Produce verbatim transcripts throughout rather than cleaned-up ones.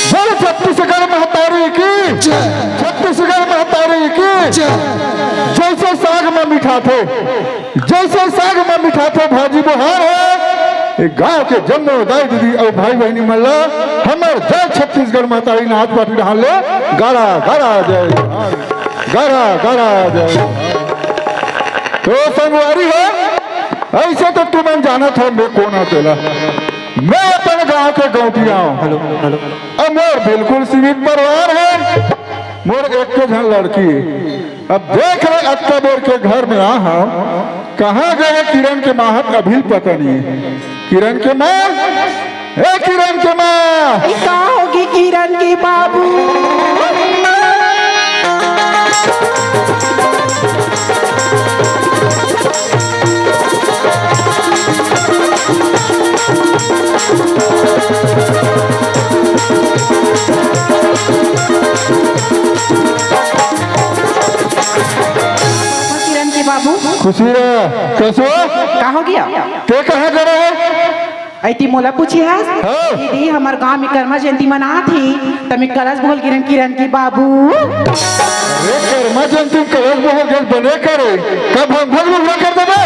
बोल छत्तीसगढ़ महतारी की जय। छत्तीसगढ़ महतारी की जय। जैसे साग में मिठाथे, जैसे साग में मिठाथे भाजी बोहार हे। ए गांव के जम्मो दाई दीदी अउ भाई बहिनी मन ला हमर जय छत्तीसगढ़ महतारी नाच पार्टी डहान ले गाड़ा गाड़ा जय जोहार, गाड़ा गाड़ा जय जोहार। तो संगवारी हो, ऐसे तो तुमन जानत हो मैं कोन आंव तेला। मैं अपन गांव के गौंटिया आंव। Hello, hello. अब मोर बिल्कुल सीमित परिवार हे, मोर एक झन लड़की हे। अब देख ले, अतका बेर के घर में आय हंव, कहां गे हे किरण के मां, अभी पता नहीं हे। किरण के मां, ए किरण के मां। ए, का होगे किरण के बाबू? किरण के बाबू। खुशी रह, कइसे हो? का होगे? ते कहां गे रहे? अई, ते मोला पूछे हस? हाँ। दीदी, हमर गांव में करमा जयंती मनात हे, त मैं कलश बोहर गे रहेंव किरण के बाबू। अरे, करमा जयंती में कलश बोहर गेस बने करे, का भंग भंग लुगरा कर देबे?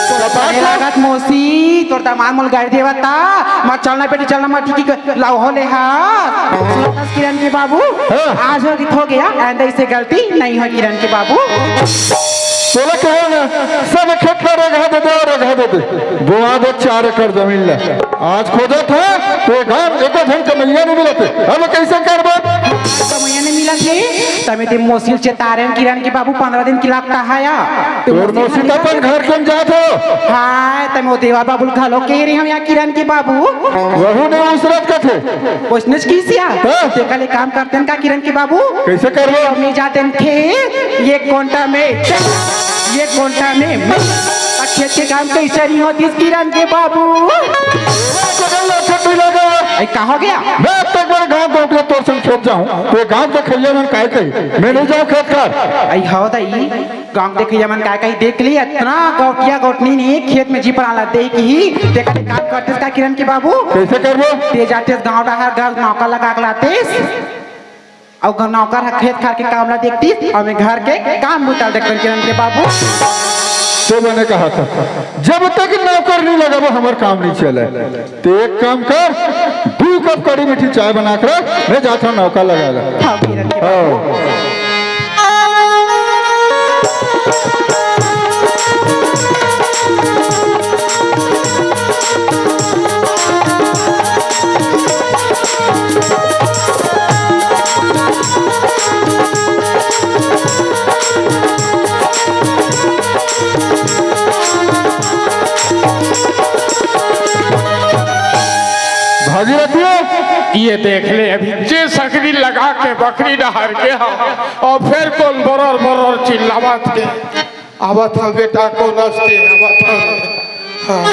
तोर बने लागत मौसी, तोर दामाद मोला गारी देवत हे, मत चलना बेटी, चलना मत, ठीक हे, लाओ हो ले हा। सुनत हस किरण के बाबू, हाँ। आज होगे त होगे, आइंदा अइसे गलती नइ होय किरण के बाबू। तोला कहे ना, सब खेत ला रेगहा दे दे अउ रेगहा दे दे। बोआ दे चार एकड़ जमीन ला। आज खोजत हंव, त ए गांव एको झन कमइया नइ मिलत हे। अब कइसे करबो? कमइया नइ मिलत हे, तभे ते मौसी ल चेतारेंव किरण के बाबू, पंद्रह दिन के लगता हे या। तोर मौसी त अपन घर के म जात हे। हां, त मैं ओ देवर बाबू ल घलो कहे रहेंव या किरण के बाबू। वहू नइ उसरत कथे। ओइसनेच किहिस या। हाँ। तेकर ले काम करतेन का किरण के बाबू? कइसे करबो? मैं जातेन खेत, एक घंटा में, एक घंटा में, में। अब खेत के काम कइसे नइ होतिस किरण के बाबू? जगह ला छट्टी लगा। अई, का होगे? मैं तो बड़े गांव गौंटिया तोर संग खेत जाहूं, त गांव के खइया मन काय कही, मैं नइ जांव खेत खार। अई, हव दाई, गांव के देखइया मन काय कही, देख ले, अतना गौंटिया गौंटिन हे खेत में जी परान ला देख ही, तेकर ले काम करतेस का किरण के बाबू? कइसे करबो? ते जातेस गांव डहार, घर नौकर लगा के लातेस, अउ घर नौकर ह खेत खार के काम ला देखतिस, अउ मैं घर के काम बूता ल देखतेंव किरण के बाबू। ते बने कहत हस, जब तक नौकर नइ लगाबो, हमर काम नइ चलय। ते एक काम कर, दू कप कड़ी मीठी चाय बना के रख, मैं जात हंव नौकर लगाय ला। हां, किरण के बाबू। हां। भागीरथी, ये देख ले, अभी जे सकरी लगा के बकरी डहार गे हंव, अउ फेर कोन बरोर बरोर चिल्लावत हे। आवत हंव बेटा, कोन अस ते? आवत हंव। हां।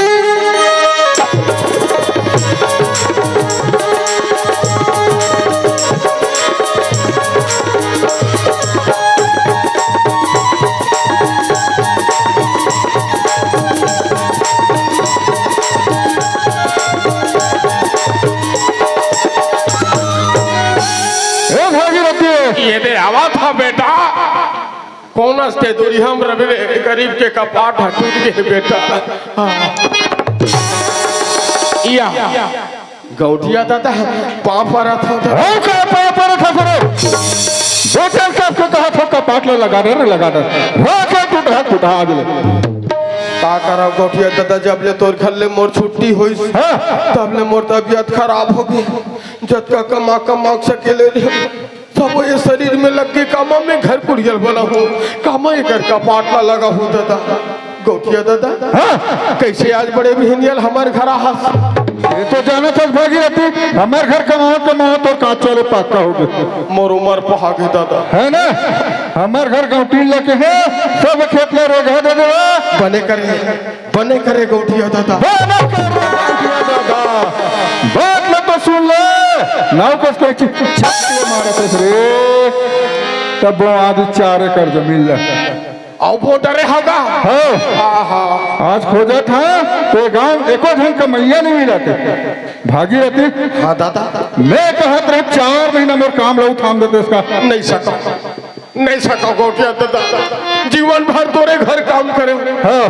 ए भागीरथी। ये दे, आवत हंव बेटा। कोन अस ते? दूरिहा म रबे रे, गरीब के कपाट ह टूट गे बेटा। हां। या। गौंटिया ददा, पांव परत हंव त। हव का पांव परत हस रे? बेटा सबके कहत हंव कपाट ला लगा दे रे, लगा दे। राखे टूटहा टूटहा आज ले। का करंव गौंटिया ददा, जब ले तोर घर ले मोर छुट्टी होइस, हां। तब ले मोर तबियत खराब होगे। जतका कमा कमा के सकेले रहेंव, सबो ए सरीर में लग गे। कामा मैं घर कुरिया ल बनाहूं, कामा एकर कपाट ला लगाहूं ददा। गौटिया दादा, हाँ। कइसे आज बड़े बिहनिया ल हमर घर आहस? ये तो जानत हस भागीरथी, हमर घर कमावत कमावत तोर काच वाले पक्का हो गे। मोर उमर पहा गे दादा। हे ना, हमर घर गौटिन लेके हे, सब खेत ल रेगहा दे देवा। बने करे, बने करे गौटिया दादा। बने करे गौटिया दादा। बात ल तो सुन ले, नाव कस के ची-, छाती मारत हस रे। तब वो आज चार एकड़ जमीन ल अउ वो डरे होगा। हाँ। हाँ, हाँ। आज खोजत हँव, तो गाँव एको झन कमइया नइ मिलत हे। भागीरथी। हाँ दादा। मैं कहत रहेंव चार महीना मोर काम ल थाम देतेस का। नइ सकँव, नइ सकँव गौटिया दादा, जीवन भर तोरे घर काम करेंव। हाँ।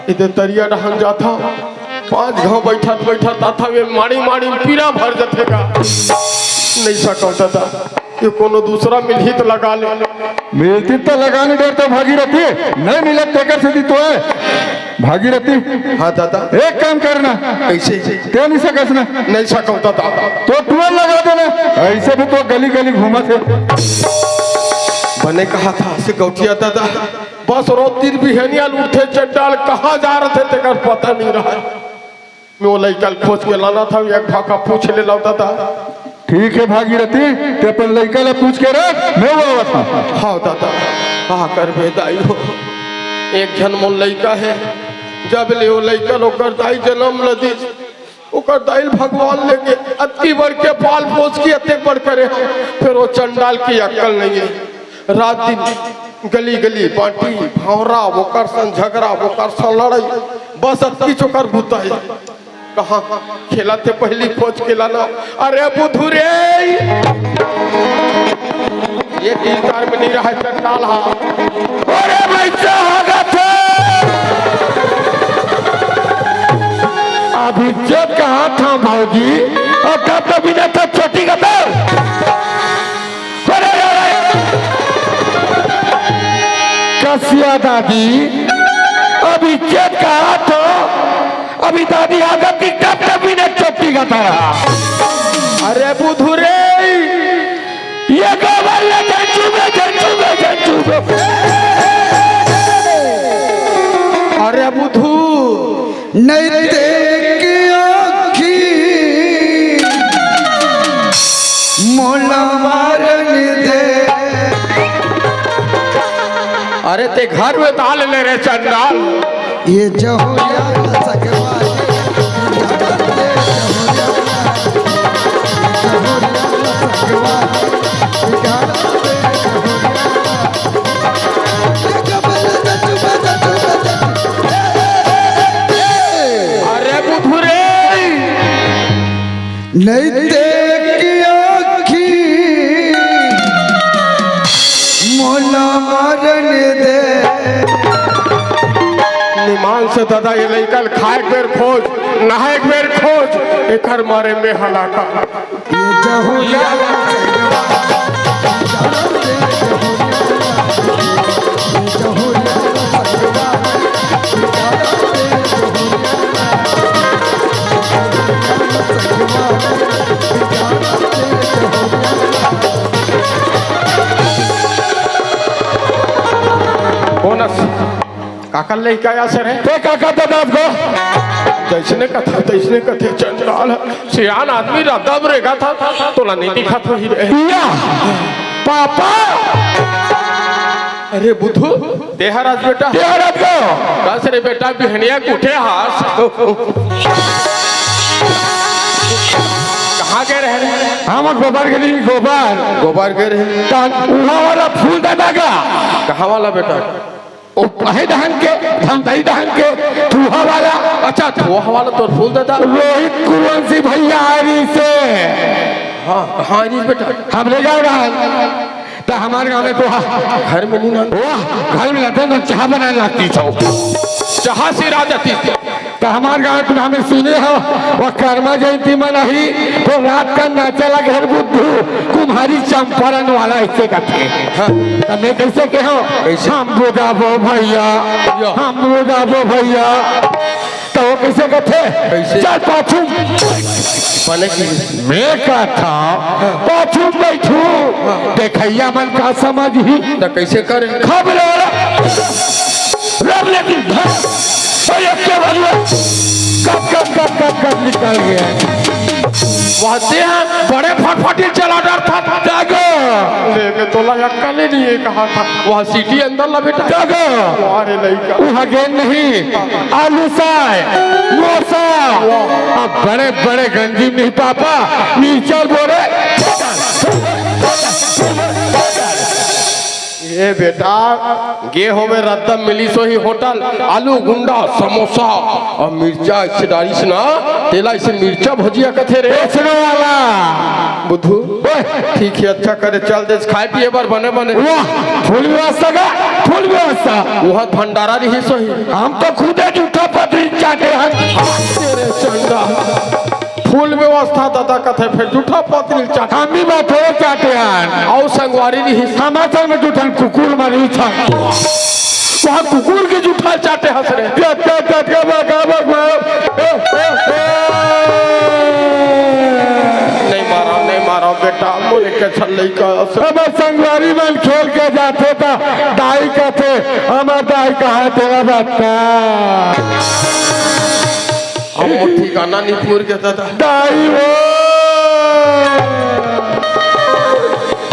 इधर तरिया डहन जाथँव, पाँच घाँव बइठत बइठत आथँव, ये माड़ी माड़ी पीरा भर जाथे का। नइ सकँव दादा। ये कोनो दूसरा मिलही त लगा ले। मिलतिस त लगा ले, डरथँव भागीरथी, नइ मिलत तेकर सेती तो हे। भागीरथी। हाँ दादा। एक काम करना। कइसे? तैं नइ सकस ना। नइ सकँव दादा। तो टुअर लगा देना, अइसे भी तो गली गली घूमत हे। बने कहत हस गौटिया दादा, बस रोज तीर बिहनिया ल उठथे चंडाल, कहाँ जाथे तेकर पता नइ रहय। मैं वो लइका ल खोज के लानत हँव, एक भाखा पूछ ले लव दादा। ठीक हे भागीरथी, तैं अपन लइका ल पूछ के रख, मैं वो आवत हँव। हाँ दादा, का करबे दाई हो, एक झन मोर लइका हे, जब ले वो लइका ल ओकर दाई जनम ल दिस, ओकर दाई ल भगवान लेके अतकी बड़के पाल पोस के अतेक बड़ करे, फेर वो चंडाल के अक्कल नइ हे। रात दिन गली गली बाँटी, भौंरा, ओकर संग झगरा, ओकर संग लड़ई, बस अतकीच ओकर बुता हे। कहाँ खेलत हे, पहिली खोज के लाना। अरे बुधू रे, ये तीर तार में नइ रहय चंडाल हा। अरे भइसा हो गे थे। अब इज्जत कहत हँव भौजी, अउ तब तो बिना तो चोटी का तो। अरे, अरे, अरे। कसिया दादी, अब इज्जत कहत हँव, अभी दादी आदत की टप टप बिना चोटी का तरह। अरे बुधू रे, ये गोबर ले झंझू में, झंझू में, झंझू में। अरे बुधू, नइ देख आँखी मोला मारन दे। अरे तैं घर में ताल ले रे चंडाल। ये जहुरिया सगवा अरे बुधू रे। नइ देख आँखी मोला मारन दे। निमान से दादा, ये लइका ल खाए के बेर खोज, नहाए के बेर खोज, एकर मारे में हलाका। ये जहुरिया कौन अस-, काकर लइका आस रे? तैं काकर दादा को? जइसने कथे, तइसने कथे, चंडाल। सियान आदमी रद्दा म रेंगत हे, तोला नइ दिखत होही रे। या, पापा। अरे बुधू, तैं हरस बेटा। तैं हरस गो। कस रे बेटा, बिहनिया के उठे हस। कहाँ गे रहे? हम गोबर गे रहेन, गोबर। गोबर गे रहे। त उहाँ वाला फूल दादा का। कहाँ वाला बेटा? ओ पहे डहन के, धमदारी डहन के, थुहा वाला। अच्छा, थुहा वाला तोर फूल दादा। रोहित कुलवंशी भइया आय रहिसे। हाँ, कहाँ आय रहिसे बेटा? हमरे गाँव रहन। त हमर गाँव में तो हा-, घर में नइ ना। वाह, घर में रहते तो चाह बनाए लागतिस। चाह सिरा जातिस। त हमर गाँव में तो नाम सुने हव, वो कर्मा जयंती मनाही, तो रात का नाचे ला घर बुद्धू, कुम्हारी चंपारण वाला अइसे कथे। हाँ। त मैं कइसे कहेंव? कइसे? हम बुझाबो भइया, या। हम बुझाबो भइया। त वो कइसे कथे? कइसे? चल पाछू। बने की? मैं कथँव, पाछू बइठू। हाँ। देखइया मन का समझही। त कइसे करे? खबरे। रब लेकिन धर। कब, कब, कब, कब, कब निकल गया? वह दे बड़े फटफटी चला डरथा। जागो। ले, मैं तोला अक्कल ही नहीं है, कहा था। वह सीटी अंदर ला बेटा। जागो। अरे लइका। वहाँ गेंद नहीं, आलू सा है, मोसा। अब बड़े बड़े गंजी नहीं पापा, मिर्चा बोरे। ए बेटा, गे होवे रद्दा मिली सोही होटल, आलू गुंडा समोसा और मिर्चा ऐसे डालिस ना, तेला ऐसे मिर्चा भजिया कथे रे। बेचने वाला। बुद्धू, ओए। ठीक है, अच्छा करे, चल देस खाए पिए बर बने बने। वाह, फुल व्यवस्था का, फुल व्यवस्था। वहाँ भंडारा रही सोही। हम तो खुदे जूठा पतरी चाटे हैं। तेरे चंदा। फुल व्यवस्था ददा कथे, फेर जूठा पतरी चाटे। हम भी बात हो चाटे हैं। अउ संगवारी रही। हमारे संग में जूठन कुकुर मारी था। वहाँ कुकुर के जूठा चाटे हंस रहे। टटका, टटका, बका, बका। नहीं मारा, नहीं मारा बेटा, मोरे के छल लइका। अब संगवारी मन खेल के जाथे त दाई कथे, हमर दाई कहाँ तेरा बच्चा। अब मोर ठिकाना नहीं पूर के दादा। दाई वो।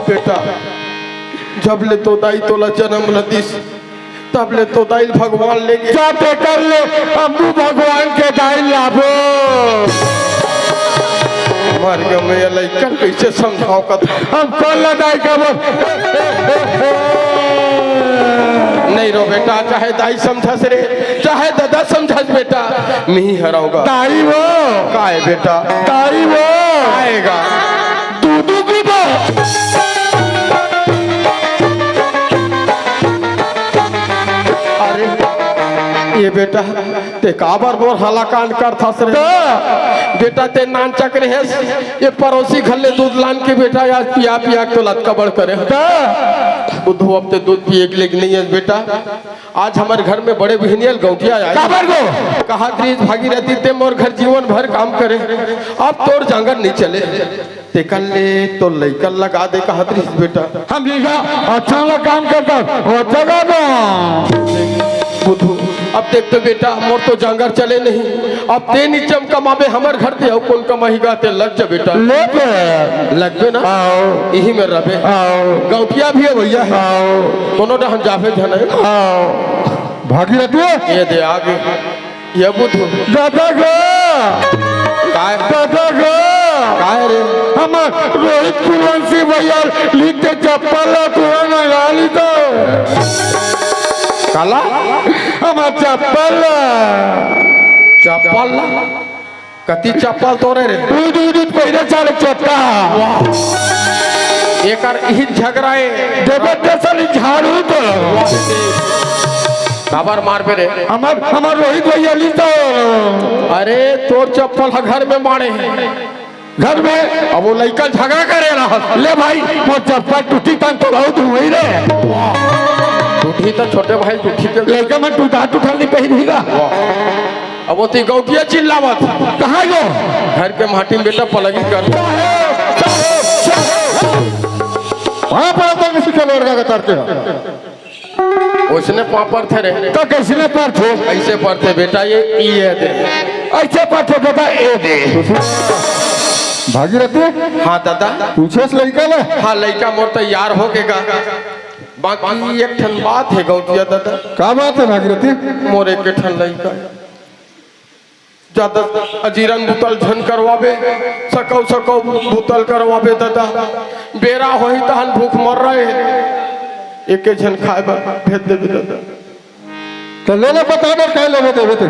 बेटा, जब ले तो दाई तोला जन्म ल दिस, तब ले तो दाई भगवान लेगे। जाते कर ले, अब तू भगवान के दाई लाबो। मर गए मैं, ये लइकन कैसे समझाओ कथा? हम कौन ला दाई का बोल? नहीं रो बेटा, चाहे दाई समझस रे, चाहे दादा समझस बेटा, नहीं हराऊंगा। दाई वो। काय बेटा? दाई वो। आएगा। दूधू पीबो। अरे, ये बेटा, ते काबर मोर हालाकांड करथस रे? त बेटा, ते नानचक रहेस, ये पड़ोसी घर ले दूध लान के बेटा, आज पिया पिया के तो लतका बड़ करे। त बुद्धू, अब ते दूध पिए के लेके नहीं है बेटा। आज हमर घर में बड़े बिहनियल गौंटिया आए। काबर गो? कहा, "प्लीज भागीरथी, ते मोर घर जीवन भर काम करे, अब तोर जांगर नहीं चले।" तेकर ले तो लइकन लगा दे, कहा, "प्लीज बेटा।" हम जीजा अच्छा वाला काम करता, वो जगह दो। बुद्धू, अब देख तो बेटा, मोर तो जांगर चले नहीं, अब ते निचम कमाबे हमर घर ते, अउ कौन कमाही गा ते, लग जा बेटा। ले बे। लगबे ना? आओ। यही में रबे। आओ। गौंटिया भी है भैया है। आओ। कोनो डहन जाबे झन है। आओ। भागीरथी? ये दे आगे। ये बुद्धू। दादा गो। काय? दादा गो। काय रे? हमर रोहित कुलवंशी भैया लीते चप्पल ला तुरंत मंगा ली तो। काला? हमर चप्पल ला। चप्पल ला? कति चप्पल तोरे रे? उठ, उठ, उठ, पहले चाले चट्टा। वाह। एकर इही झगड़ा ए। देबे ते साली झाड़ू तो। काबर मारबे रे? हमर, हमर रोहित भैया ली तो। अरे, तोर चप्पल ह घर में माड़े हे। घर में? अब वो लइका झगड़ा करे रहा। ले भाई, मोर चप्पल टूटी तन तो बहुत हुई रे। टूटी तो छोटे भाई टूटी के। लइका मन टूटा टूटा नहीं पहिरी गा। वाह। अब वो ती गौटिया चिल्लावत। कहाँ गो? घर के माटी में बेटा पलगी कर। साहेब, साहेब, साहेब। वहाँ पर तो किसी के लड़का का करते हो। ओइसने पाँव परथे रे। त कइसने परथे? अइसे परथे बेटा, ये ई ए दे। अइसे परथे बेटा, ए दे। भागीरथी? हाँ दादा। पूछेस लइका ले? हाँ, लइका मोर तैयार हो के गा। बाकी एक ठन बात हे गौटिया दादा। का बात हे भागीरथी? मोर एक ठन लइका जादा अजीरन बुतल झन करवाबे, सकौ सकौ बुतल करवाबे दादा। बेरा होही तहन भूख मर रहे, एके झन खाए बर भेज देबे दादा। त ले ले, बता दे, काय लेबे देबे ते।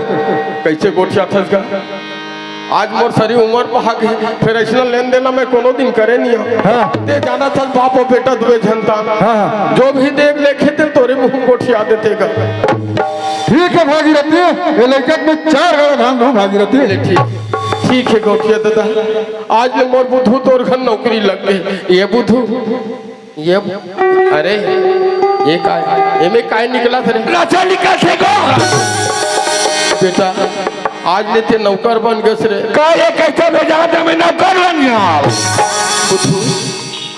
कइसे गोठियाथस गा? आज मोर सरी उमर पहा गे, फेर अइसना लेन देन मैं कोनो दिन करे नइ हंव। हाँ। ते जानथस बाप अउ बेटा दुए झन ता। हाँ, हाँ। जो भी देख लेखे ते तोरे मुंह गोठिया देथे गा। ठीक हे भागीरथी, ये लइका के मैं चार गाड़ा धान दूं भागीरथी। ले ठीक, ठीक हे गौटिया दादा, आज ले मोर बुद्धू तोर घर नौकरी लग गे। ये बुद्धू, ये, अरे, ये काय, एमे काय निकलथे रे? लाचा निकलथे गो। बेटा, आज ले ते नौकर बन गेस रे। का ये कइसे भेजा त मैं नौकर बन गेंव? बुद्धू,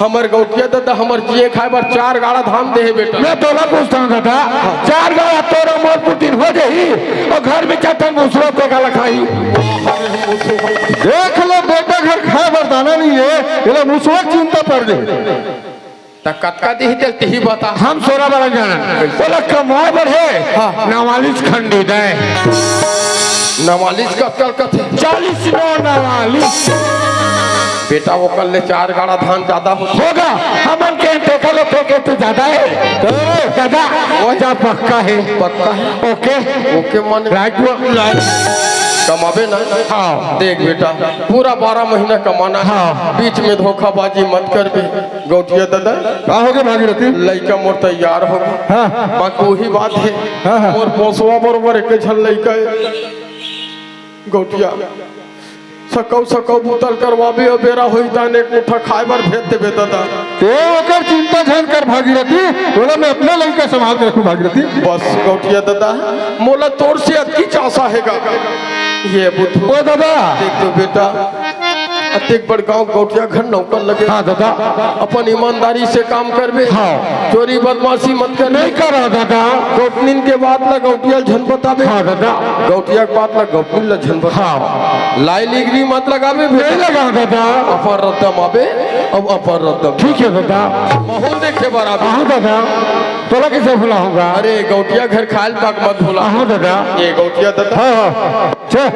हमर गौटिया दादा हमर जिए खाए बर चार गाड़ा धान दे हे बेटा। मैं तोला पूछत हंव दादा, चार गाड़ा तोर अउ मोर पुरती हो देही, अउ घर में चार ठन मुसवा तेखर ला खाही। देख ले बेटा, घर खाए बर दाना नइ हे, एला मुसवा के चिंता पड़ गे। त कतका दिही तेला तिही बता। हम सोरा बर जानन। ओला कमाए बर हे। हाँ। नवालिस खंडी दे। नवालिस कतका कथे? चालीस नौ नवालिस। बेटा, ओकर ले चार गाड़ा धान जादा होथे। होगा, हमन के तेखर ले तेखर तो जादा हे। ए, दादा, ओए। जा पक्का हे। पक्का हे। ओके। ओके माने? राइट। कमाबे ना? हाँ। देख बेटा, पूरा बारह महीना कमाना हे। हाँ। बीच में धोखाबाजी मत करबे। गौटिया ददा, का होगे भागीरथी? लइका मोर तैयार होगे। हाँ। बाकी वही बात हे, हाँ, हाँ। मोर पोसवा बरोबर एक झन लइका हे। गौटिया, सकौ सकौ बुतल करवाबे, अउ बेरा होही ताने एक मुठा खाए बर भेज देबे ददा। ते ओकर चिंता झन कर भागीरथी, ओला मैं अपना लइका संभाल के रखूं भागीरथी। बस गौटिया ददा, मोला तोर से अतकीच आसा हे गा। ए बुद्धू। ओ ददा। देख तो बेटा, अतेक बड़ गांव गौटिया घर नौकर लगे। हाँ ददा। अपन ईमानदारी से काम करबे। हाँ। चोरी बदमाशी मत करबे। नइ करंव ददा। गौटनिन के बात ला गौटिया ल झन बताबे। हाँ ददा। गौटिया के बात ला गौटनिन ला झन बताबे। हाँ। लाई लिगरी मत लगाबे बेटा। नइ लगांव ददा। अपन रद्दा म आबे, अब अपन रद्दा म। ठीक हे ददा। महूं ल देखे बर आबे। हाँ ददा। तोला कइसे भुलाहूं गा? अरे गौटिया घर खाए ल तक मत भुला। हाँ ददा। ए गौटिया ददा। हाँ, हाँ। चल।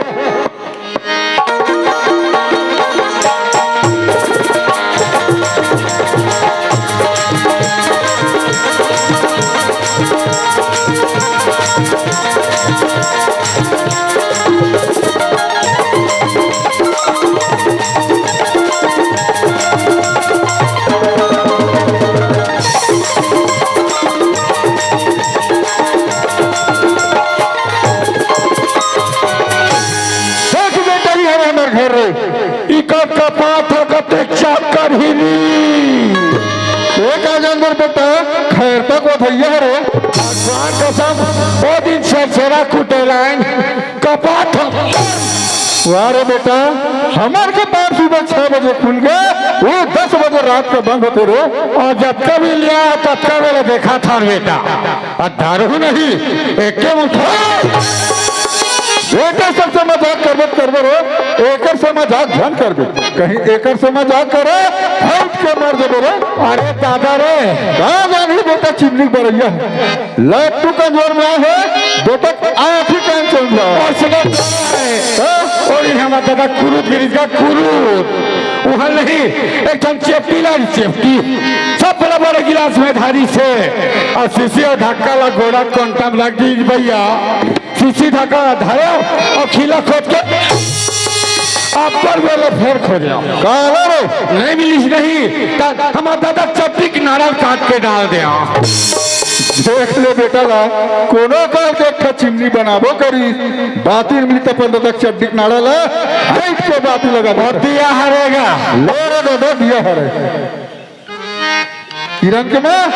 देख बेटा, ये हरे हमर घर रे। इकर कपात ह कते चक्कर हिली। ए का जानवर बेटा, खैर तक वो भैया हरे। भगवान कसम, ओ दिन छेरछेरा कुटेलाइन, कपात ह। वाह रे बेटा, हमर कपाट सुबह छह बजे खुल गे, वो दस बजे रात के बंद होथे रे। अउ जतका भी लिया, ततका बेला देखत हंव बेटा। अउ दारू नहीं, एके मुठा। एकर सबसे मजाक करबे त करबे रे, एकर से मजाक झन करबे। कहीं एकर से मजाक करे, फट के मर जबे रे। अरे दादा रे। का जानही बेटा चिमनी बरइया हे। लट्टू कमजोर में हे, बेटा आँखी कान चल जाओ। और सुनो, हाँ? और ये हमारा दादा कुरुद गिरीश का कुरुद। वहाँ नहीं, एक ठन चेपटी ला चेपटी। सब बड़ा बड़ा गिलास में धारिस हे। अउ शीशी अउ ढक्का ला गोड़ा कोंटा में रख दीस भैया। शीशी ढक्का धरे अउ खीला खोद के अब्बड़ बेले फेर खोजे। काला रे? नहीं मिलिस नहीं, त हमार दादा चपटी के नारा काट के डाल दे। देख ले बेटा ला, कोनो काल के एक ठा चिमनी बनाबो करी, बाती मिली त अपन दादा चड्डी के नारा ला, हट के बाती लगा दे। दिया हरेगा। ले रे दादा, दिया हरे। किरण के माँ।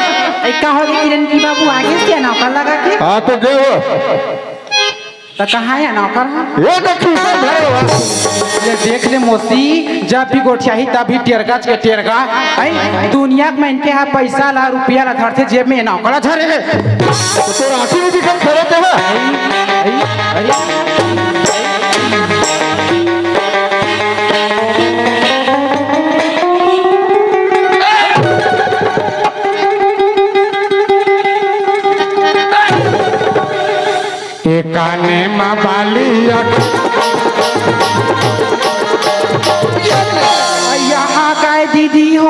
ए, का होगे किरण की बाबू, आगे से नौकर लगा के? हाँ, तो गए हो। त कहाँ हे नौकर ह? ये तो खीसा धरे हो। ये देख ले मौसी, जब भी गोठियाही तब भी टेरगा के टेरगा। आई दुनिया के मनखे ह पैसा ला रुपया ला धरथे जेब में, नौकर ला धरे हे। तो तोर आँखी में दिखन खड़े थे ना। आई, आई, आई। ए काने मा बाली अक- यहाँ काय दीदी हो,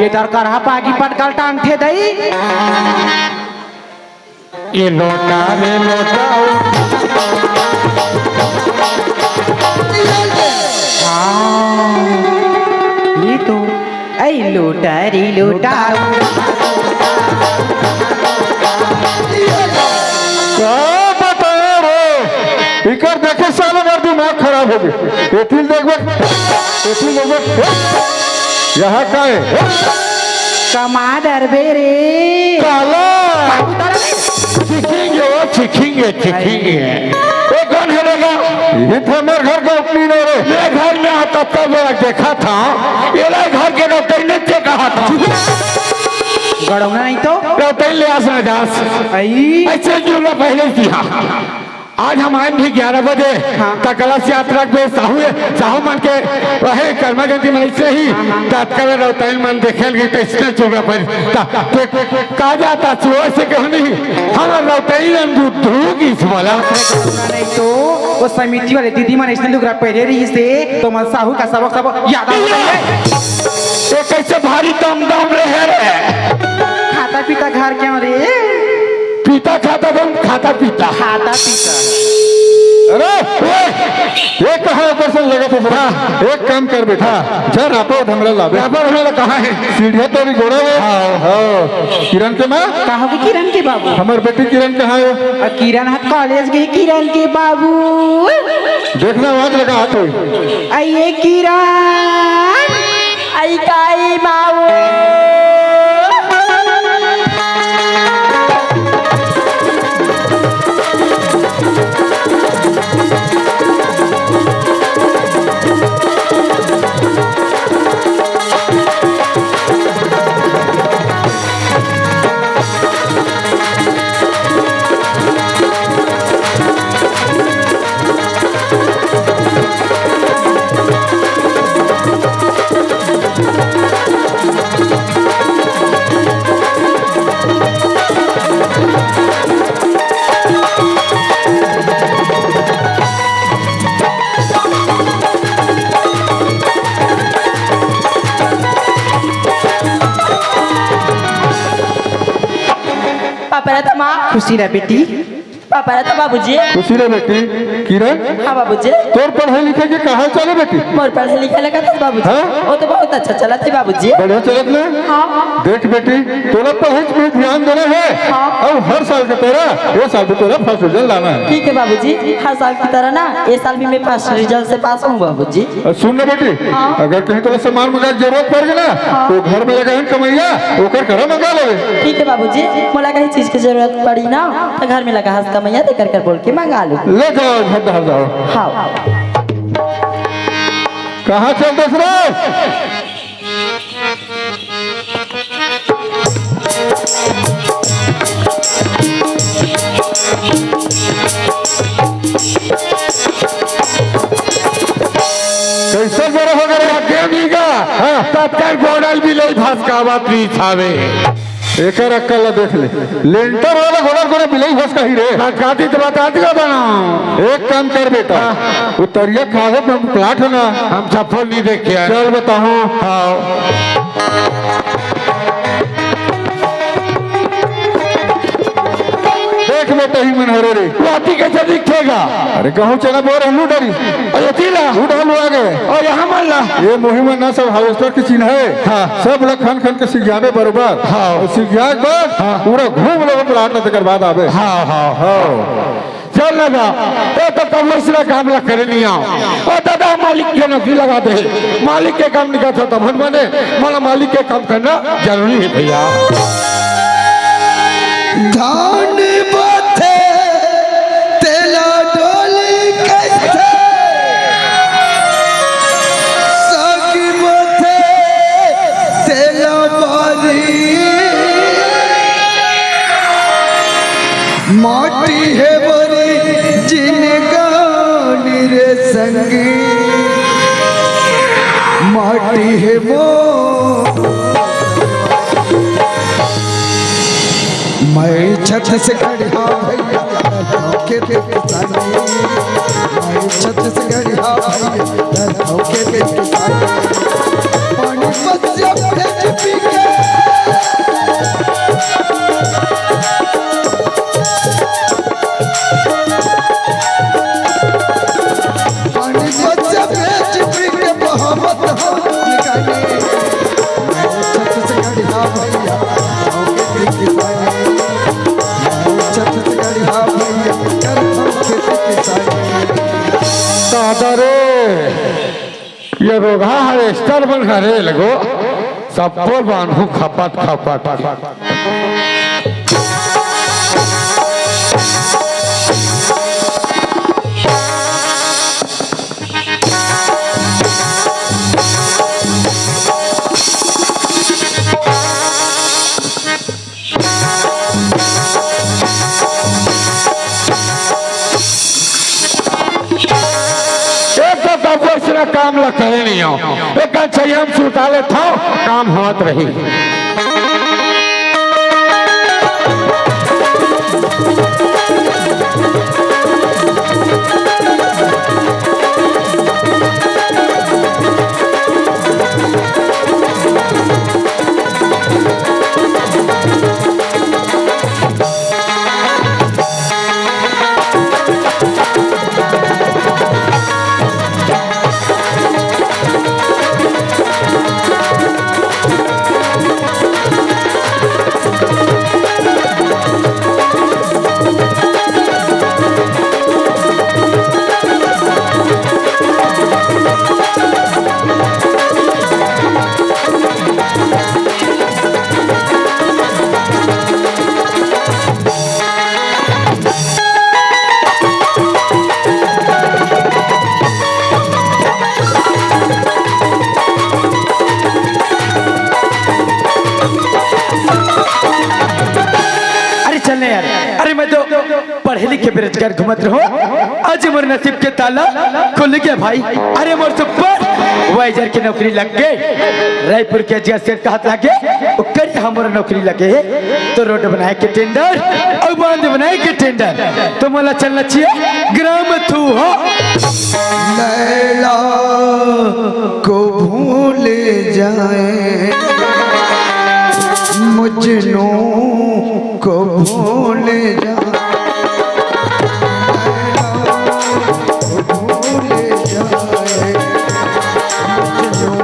इधर करहा पागी पटकल टांगथे दई। ए लोटा रे लोटा। हाँ। ये तो, ऐ लोटा रे लोटा। का बताओ रे? इकर देखे साले मेर दिमाग खराब हो गे। एथिल देखबे, एथिल देखबे। यहाँ का हे? कमा डरबे रे। काला। सीखेंगे, वो सीखेंगे, सीखेंगे। वो कौन है बेटा? ये तो हमारे घर का अपनी नहीं रे। मैं घर में आता तब जरा देखा था। ये ला घर के डॉक्टर ने क्या कहा था? गड़ौना नहीं तो? रौतई ले आस ना जास। आई। ऐसे जुमला पहले ही किया। आज हम आए भी ग्यारह बजे। हाँ। त कलश यात्रा के साहू, साहू मन के वही कर्मा जयंती मन ऐसे ही। हाँ, हाँ। तत्काल रौतई मन देखे लगी त इसने जुमला पहले। त, त, का जाता सुबह से कहूँ नहीं। हम रौतई रंग दूध दूध इस वाला। नहीं तो वो समिति वाले दीदी मन इसने लुगरा पहले रही से तो मन साहू का सबक सबक याद आ गया। ये कैसे भारी दम दम रहे रे? खाता पीता घर क्यों रे? पीता खाता दम खाता पीता। खाता पीता। अरे, ओए, ये कहाँ ऊपर से लगे थे? हाँ। एक काम कर बेटा, हाँ। जा रापा ढमला लाबे। रापा ढमला कहाँ है? सीढ़िया तो अभी गोड़ा है। हाँ। हाँ। किरण के माँ? कहाँ की किरण के बाबू? हमार बेटी किरण कहाँ है? आ, किरण हाथ कॉलेज गई किरण के बाबू। देखना, आवाज लगा हाथ हो। अये किरण, अई काई माऊ। पापा रहता माँ। खुशी रह बेटी। पापा रहता बाबूजी। खुशी रह बेटी। किरण, हाँ बाबूजी। तोर पढ़ाई लिखाई के का हाल चाल है बेटी? मोर पढ़ाई लिखाई लगा था बाबूजी। हाँ? वो तो बहुत अच्छा चला था बाबूजी। बढ़िया चलत ना? हाँ। देख बेटी, तोला पढ़ाई में ध्यान देना है। हाँ। और हर साल की तरह ये साल भी तोला फर्स्ट डिवीजन लाना है। ठीक है बाबूजी, हर साल की तरह ना ये साल भी मैं फर्स्ट डिवीजन से पास हूँ बाबूजी। और सुन ना बेटी, हाँ। अगर कहीं तोला सामान मंगा के जरूरत पड़ गई ना, हाँ। तो घर में लगा है कमैया, ओकर करा मंगा लेवे। ठीक है बाबूजी, मोला कहीं चीज की जरूरत पड़ी ना, तो घर में लगा हंस कमैया, तेकर कर बोल के मंगा लूँ। ले जाओ, घर डहर जाओ। हाँ। कहाँ चल दस रे? कैसे जरा हो गया? आगे भी का? हाँ। तब तक गोड़ल भी ले भसकावत रही छावे। एकर अक्कल ला देख ले। लेंटर वाला गोड़ल कोने बिलाई भसका ही रे। भसकाती तो बता दिया बना। एक काम कर बेटा। हाँ। वो तरिया खावे में प्लाट है ना। हम छप्पन नहीं देखे हैं। चल बताओ। हाँ। देख बेटा ही मन हरे रे। राती कैसे दिखेगा? अरे कहूँ चला बोर हल्लू डरी। अरे तीला। उठ हल्लू आ गए। और यहाँ मन ला। ये मुहिम ना सब हार्वेस्टर के चिन्ह है। हाँ। सब ला खन खन के सिंजाबे बरोबर। हाँ। और सिंजा के बाद हाँ। पूरा घूम लेबे प्लाट ला, तेकर बाद आबे। हाँ, हाँ। हाँ। चल ना जा, ए तो कमर्स ना काम ला करे नहीं आओ। ओ दादा, मालिक के नौकरी लगा दे, मालिक के काम निकाल था तब बने, माला मालिक के काम करना जरूरी है भैया। धान बाथे तेला डोली कैसे, सागी बाथे तेला मारी। माटी हे मोरी जिनगानी रे संगी, माटी हे मोर। मैं छत्तीसगढ़िया भैया, गाँव के दिल किसानी। मैं छत्तीसगढ़िया भैया, गाँव के दिल किसानी। पानी बस जब भेज पी के। पानी बस जब भेज पी के बहावत हम ठिकाने। मैं छत्तीसगढ़िया भैया, गाँव के दिल किसानी। मैं छत्तीसगढ़िया भैया, करथन खेती किसानी। दादा रे, ये रोगहा हार्वेस्टर मन हरे लगो, सब्बो बांधू खपत खपत। काम ल करे नहीं हो। एक गन चाहिए, हम सुता लेत हव, काम होत रही। अरे चल ना यार, अरे मैं तो पढ़े लिखे बेरोजगार घूमत रहो, आज मोर नसीब के ताला खुल गया भाई। अरे मोर supervisor के नौकरी लग गए। रायपुर के जज सेठ कहत लागे, ओकर हमर नौकरी लगे हे, तो रोड बनाए के टेंडर अउ बांध बनाए के टेंडर, तो मोला चलना चाहिए ग्राम थू हो। लैला को भूल जाए, मजनू को भूल जाए, लैला को भूल जाए, मजनू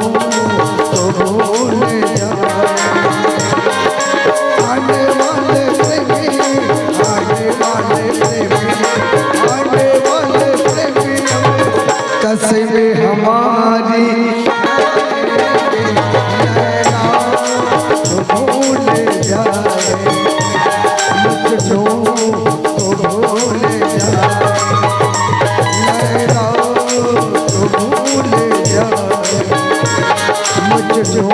को भूल जाए। आने वाले प्रेमी, आने वाले प्रेमी, आने वाले प्रेमी, कसम हमारी, लैला भूल जाए, मजनू भूल जाए, लैला भूल जाए, मजनू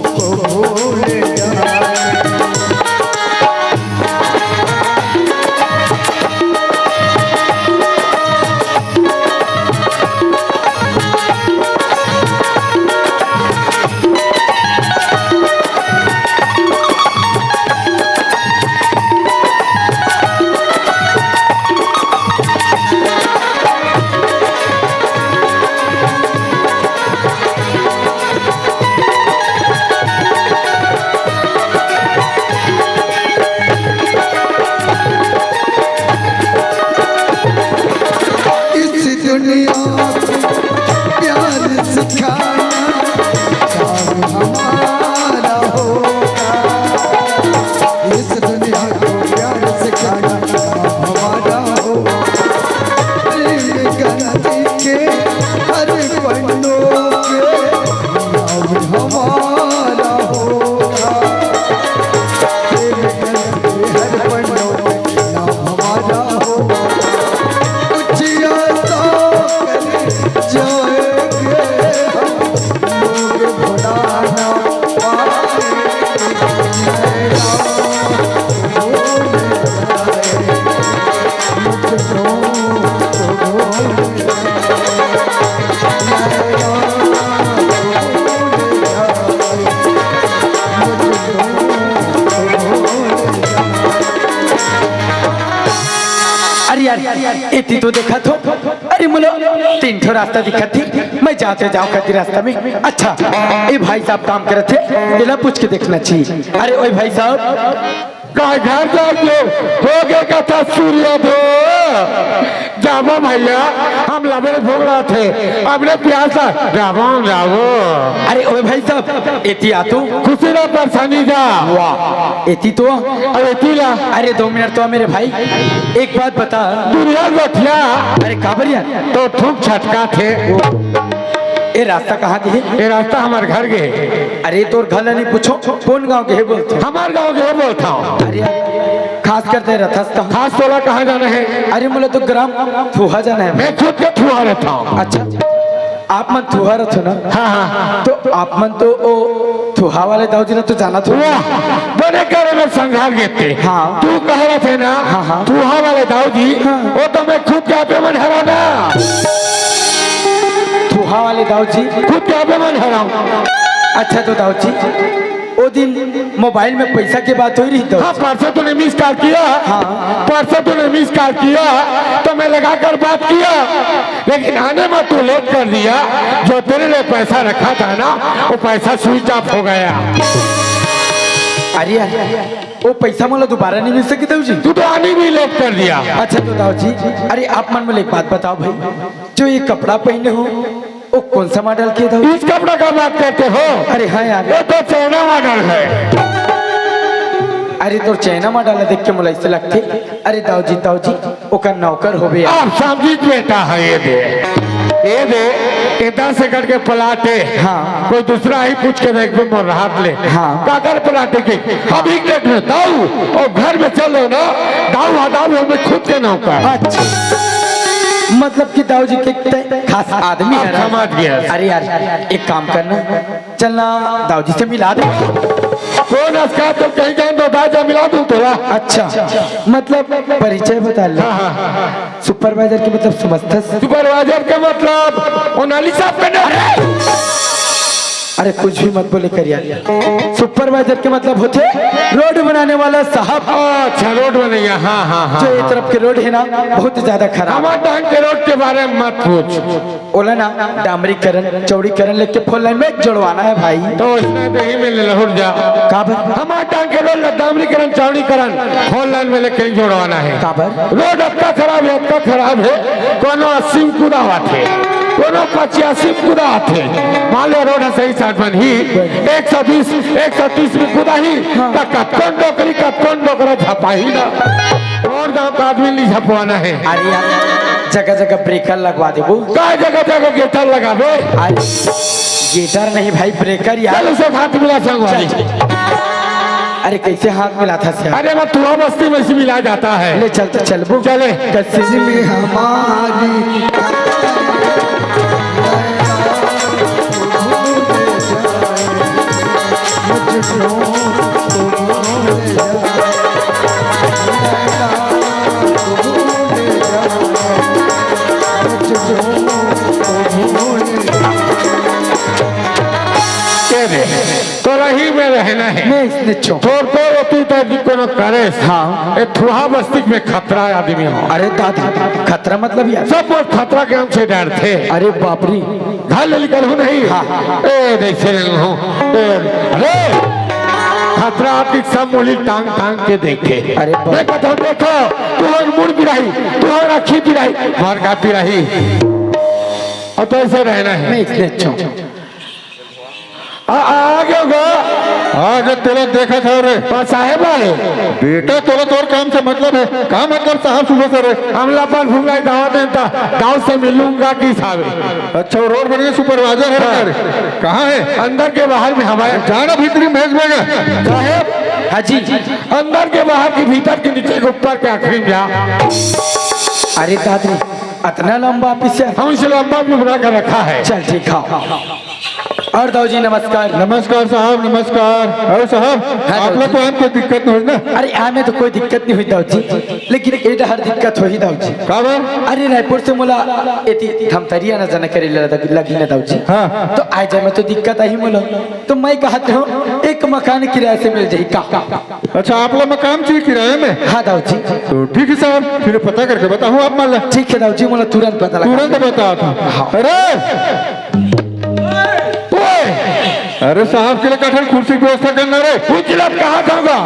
भूल जाए। इस दुनिया को प्यार सिखाना काम हमारा होगा। इस दुनिया को प्यार सिखाना काम हमारा होगा। प्रेम गलती के हर पन्नों पे नाम हमारा होगा। प्रेम गलती के हर पन्नों पे नाम हमारा होगा। कुछ ऐसा कर जाएंगे हम लोग भुला ना पाए। लैला भूल जाए, मजनू भूल जाए। लैला भूल जाए, मजनू भूल जाए। अरे यार, एती तो देखत हो, अरे मोला तीन ठो रास्ता दिखत हे, मैं जाते जाओ कती रास्ता में। अच्छा, ए भाई साहब काम करत हे, एला पूछ के देखना चाहिए। अरे ओए भाई साहब, का घर जाके हो गे कथा सूर्य दो? जाबो भैया, हम लबे भोग रहा थे, अपने प्यासा जाबो जाबो। अरे ओए भाई साहब, एती आ तू। खुशी ना परेशानी जा। वाह, एती तो। अब एती ला। अरे दो मिनट तो मेरे भाई, एक बात बता। दुनिया गोठिया। अरे काबर यार? तो थूक छटका थे। ए रास्ता कहाँ के हे? ये रास्ता हमार घर के हे। अरे तोर घर ला नहीं पूछो, कौन गांव के हे बोलथो? हमार गांव के हे बोलथो। अरे यार, खास करते रथस तो। खास तोला कहाँ जाना हे? अरे मोला तो ग्राम थुहा जाना हे। मैं खुद के थुहा रहता हूँ। अच्छा, आप मन थुहा रथो ना? हाँ, हाँ। तो आप मन तो ओ थुहा वाले दाऊ जी ला तो जानत हो। वाह, बने करे में संघार गेते। हाँ। तू कह रहे थे ना, हाँ, हाँ। थुहा वाले दाऊ जी, हाँ। वो तो मैं खुद के आपे मन हरा ना। हाँ वाले दाऊ जी। खुद के आपे मन हराम। अच्छा तो दाऊ जी, ओ दिन मोबाइल में पैसा के बात होई रही दाऊ हाँ, जी। परसों तूने मिस कॉल किया। हाँ। परसों तूने मिस कॉल किया तो मैं लगा कर बात किया, लेकिन आने में तू लेट कर दिया। जो तेरे लिए पैसा रखा था ना, वो पैसा स्विच ऑफ हो गया। अरे यार, वो पैसा मोला दोबारा नहीं मिल सके दाऊ जी। तू तो आने भी लेट कर दिया। अच्छा तो दाऊ जी, अरे आप मन मोला एक बात बताओ भाई, जो ये कपड़ा पहने हो, वो कौन सा मॉडल के दाऊ? इस कपड़ा का बात करते हो? अरे हाँ यार। ये तो चाइना मॉडल है। अरे तोर चाइना मॉडल देख के मोला ऐसे लगते। अरे दाऊ जी, दाऊ जी, ओकर नौकर होबे यार। आप समझित बेटा है, ये दे, ये दे, ये दस एकड़ के प्लाट है। हाँ। कोई दूसरा ही पूछ के देख पे मोर हाथ ले। हाँ। काकर प्लाट है के? अभी देख ले दाऊ, और घर में चल रहे ना, दाऊ हदाऊ हमें खुद के नौकर। अच्छा, मतलब कि दाऊ जी के ते खास आदमी आप है ना? समझ गया। अरे यार, एक काम करना, चलना दाऊ जी से मिला दे। कौन असका तो कहीं जान दो, दादा मिला दूं तोला। अच्छा, मतलब परिचय बता ले। हाँ, हाँ, हाँ। सुपरवाइजर के मतलब समझथस? सुपरवाइजर के मतलब वो नाली साफ करने। अरे कुछ भी मत बोले कर यार। सुपरवाइजर के मतलब होथे रोड बनाने वाला साहब। अच्छा, रोड बनैया, हाँ, हाँ, हाँ, जो ये हाँ। तरफ के रोड है ना, बहुत ज्यादा खराब। हमार डांग के रोड के बारे में मत पूछ। ओला ना डामरीकरण, चौड़ीकरण लेके फोर लाइन में जोड़वाना है भाई। तो उसने तो ही में लहुट जा। काबर? हमार डांग के रोड ला डामरीकरण, चौड़ीकरण, फोर लाइन में लेके जोड़वाना है। काबर? रोड अतका खराब है, अतका खराब है, कोनो अस्सी में कुदावत है, कोनो पचासी में कुदावत है। मान लो रोड है सही साठ मन ही, एक सौ बीस, एक सौ तीस में कुदा ही, हाँ। तो कतकोन डोकरी, कतकोन डोकरा झपाही ना। और गांव का आदमी नहीं झपवाना है। अरे यार, जगह जगह ब्रेकर लगवा देबो। का जगह जगह गेटर लगाबे? अरे, गेटर नहीं भाई, ब्रेकर यार। चल उसे हाथ मिला संगवारी। चल। अरे कैसे हाथ मिलाथस यार? अरे मैं तुहा बस्ती में से मिला जाता है। ले चल तो चलबो। चले। कश्मीर में हमारी के रे, तोरा ही में रहना है। मैं इसने चो। तोर तो वो तू तो भी कोनो करेस। हाँ। ए थुहा बस्ती में खतरा आदमी हो। अरे दादी, खतरा मतलब यार? सब वो खतरा के हमसे डरथे। अरे बाप रे। घर ले निकल हूँ नहीं। हाँ। ए, जैसे नहीं हूँ। ए, अरे, खतरा आपकी सब मुड़ी टांग टांग के देखे। अरे बाप। मैं कहता हूँ, देखो, तुम्हारी मुड़ पिराई, तुम्हारा आँखी पिराई, मार का पिराई। और तो ऐसे रहना है। मैं इसने अच्छा हूँ। आ, आ, आ गया होगा। आज तोला देखा था रे। बा साहेब आए। बेटा, तोला तोर काम से मतलब है। का मतलब साहब सुबह से रे? हम लपन फुंगाई दावा देता, दाऊ से मिलूंगा की साहब। अच्छा, वो रोड बन गया, सुपरवाइजर है हाँ। बेटा रे। कहाँ है? अंदर के बाहर में हमारे। जाना भीतरी मेज में गया। साहेब। हाँ जी। अंदर के बाहर की, भीतर के नीचे के ऊपर के आखिरी में जा। अरे दादी, इतना लंबा पीछे? हम इसे लंबा भी बना कर रखा है। चल ठीक है। और दाऊ जी नमस्कार। नमस्कार साहब, नमस्कार। अरे साहब, हाँ, आप लोग को हमको दिक्कत नहीं हुई ना? अरे हमें तो कोई दिक्कत नहीं हुई दाऊ जी, लेकिन ए डहर दिक्कत होही दाऊ जी। का बा? अरे रायपुर से मोला एती धमतरिया ना जाना करे लग-, लगी ना दाऊ जी। हाँ। तो आए जाए में तो दिक्कत आही मोला। तो मैं कहत हूँ एक मकान किराए से मिल जाही का? अच्छा, आप लोग मकान चाहिए किराए में? हाँ दाऊ जी। तो ठीक है साहब, फिर पता करके बताओ आप माला। ठीक है दाऊ जी, मोला तुरंत पता लगा। तुरंत बताओ था। हाँ। अरे ओए! अरे साहब के लिए कठिन कुर्सी की व्यवस्था करना रे। उजलत कहा था होगा,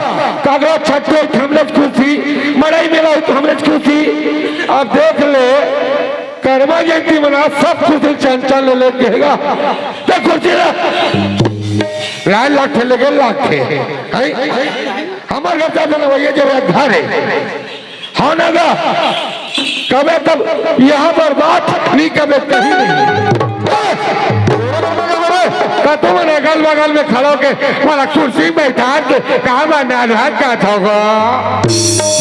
कागरा छट्टे हमरे कुर्सी, मड़ई में रहो तो हमरे कुर्सी। अब देख ले, कर्मा जयंती मना सब कुर्सी चंचल ले लेके हैगा। तो कुर्सी ला। लाइन लाखे लगे लाखे। हैं? हमारे घर का तो वही जो घर है। हाँ ना गा? कबे तब यहाँ पर बात नहीं, कबे कहीं नहीं। का तुम अगल बगल में खड़ो के वाला कुर्सी बैठा के कहा मैं नर्वस का था गो?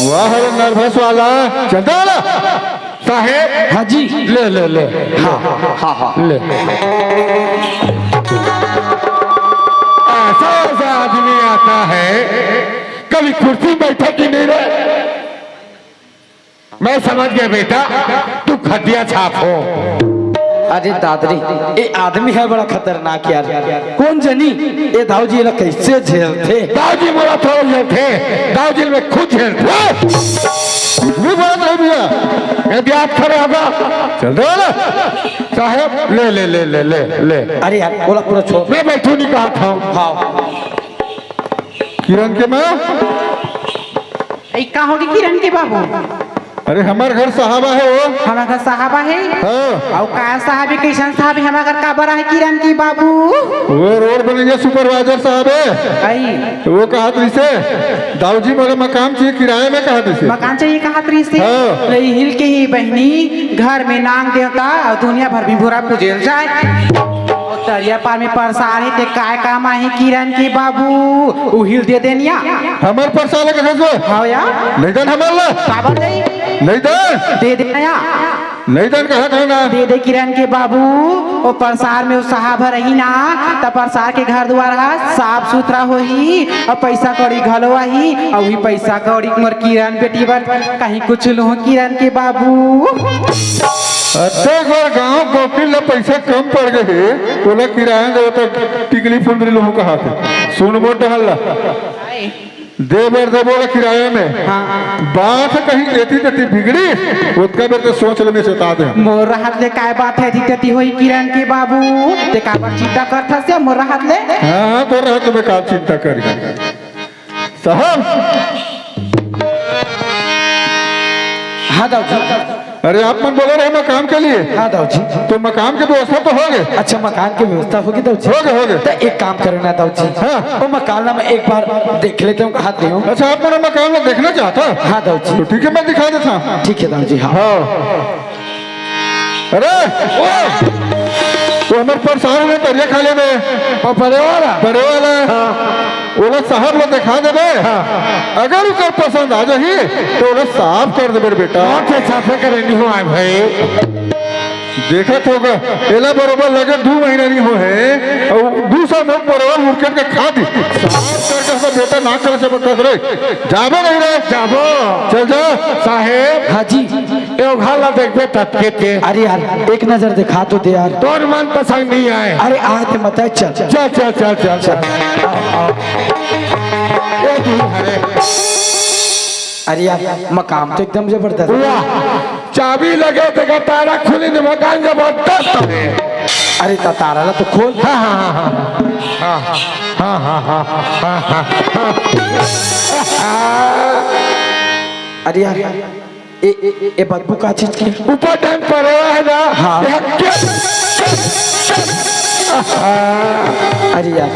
वाह रे नर्वस वाला, चलता वाला। साहेब। हाँ जी। ले, ले, ले। हाँ, हाँ, हाँ, हाँ। ले। ऐसा, ऐसा आदमी आता है, कभी कुर्सी बैठा कि नहीं रे? मैं समझ गया बेटा, तू खटिया छाप हो। अरे दादरी, ए आदमी हे बड़ा खतरनाक यार। कोन जनी ए दाऊ जी ला कइसे झेलथे? दाऊ जी मोला थोड़ा झेलथे, दाऊ जी मैं खुद झेलथे। कुछ भी बात नहीं भैया, मैं ब्याज खड़े होगा। चल दे ना। साहेब, ले, ले, ले। अरे यार, ओला पूरा छोड़। मैं बैठू नहीं कहा था। हाँ। किरण के माँ। ए, का होगे किरण के बाबू? अरे, हमर घर साहब आहे वो। हमर घर साहब आहे? हाँ। अउ का साहब हे, कइसन साहब हे? हमर घर काबर आहे किरण के बाबू? वो रोड बनइया supervisor साहब हे। आई। तो वो कहत रहिसे, "दाऊ जी, मोला मकान चाहिए किराया में," कहत रहिसे। मकान चाहिए कहत रहिसे? हाँ। ले हिल के ही बहिनी, घर में नांग देवता अउ दुनिया भर में भूरा पूजेल जाए। अउ तरिया पार में परसार हे, ते काय काम आहे किरण के बाबू? उहिल दे देनिया। हमर परसार लगे हस वो? हाँ यार। नहीं दन हमर ला। काबर नहीं? नहीं दन। दे देना यार। नहीं दन कहा था ना। दे दे किरण के बाबू, ओ परसार में ओ साहब ह रही ना, त परसार के घर दुआर ह साफ सुथरा होही, अउ पैसा कौड़ी घलो आही, अउ उही पैसा कौड़ी मोर किरण बेटी बर कहीं कुछ लूहूं किरण के बाबू। अतेक बार गांव गोकिल ला पैसा कम पड़ गे हे, ओला किराया देवत टिकली फुंदरी लूहूं कहा थे। सुन मोर डहर ला। दे बर देबो ला किराया में। हाँ। बात कहीं एती तेती बिगड़ी, ओतका बेर ते सोच ले, मैं चेता दे। मोर रहत ले काय बात हे एती तेती होई किरण के बाबू? ते काबर चिंता करथस या मोर रहत ले? हाँ, हाँ, तोर रहत ले मैं का चिंता करी? साहब। हाँ दाऊ जी। अरे आप मन बोले रहे मकान के लिए। हाँ दाऊ जी। तो मकान के व्यवस्था तो होगे? अच्छा, मकान के व्यवस्था होगे दाऊ जी? होगे, होगे। त एक काम करो ना दाऊ जी। हाँ। ओ मकान ला मैं एक बार देख लेते हूँ, कहा दे हूँ। अच्छा, आप मन मकान ला देखना चाहता? हाँ दाऊ जी। तो ठीक है, मैं दिखा देता हूँ। ठीक है दाऊ जी, हाँ। हाँ। अरे, ओ, वो हमर परसार में तरिया खाले में। ओ, बड़े वाला? बड़े वाला। हाँ। ओला साहब ला देखा देबे। हाँ। अगर ओकर पसंद आ जाही, तो ओला साफ कर देबे रे बेटा। हाँ, ते साफे करे नहीं हो आए भाई। देखत होगा, एला बरोबर लगे दू महीना नहीं हो हे, अउ दू सौ नोट बरोबर उड़केट के खा दी। साफ करके हमर बेटा ना करे से बकस रे। जाबो नहीं रे? जाबो। चल जा। साहेब। हाँ जी। ए, ओ घर ला देखबे ततके ते। अरे यार, एक नजर दिखा तो दे यार। तोर मन पसंद नहीं आए। अरे, आए ते मत आए, चल। चल, चल, चल, चल, चल। ए, तू, अरे। अरे यार, मकान तो एकदम जबरदस्त। वाह, चाबी लगे ते का ताला खुली ने, मकान जबरदस्त हे। अरे, त ताला ला तो खोल। हाँ, हाँ, हाँ, हाँ। हाँ, हाँ, हाँ, हाँ, हाँ, हाँ। अरे यार, ए, ए, ए, ए बदबू का चीज के? ऊपर टाइम पड़े हुआ है ना? हाँ। ये क्या? अरे यार,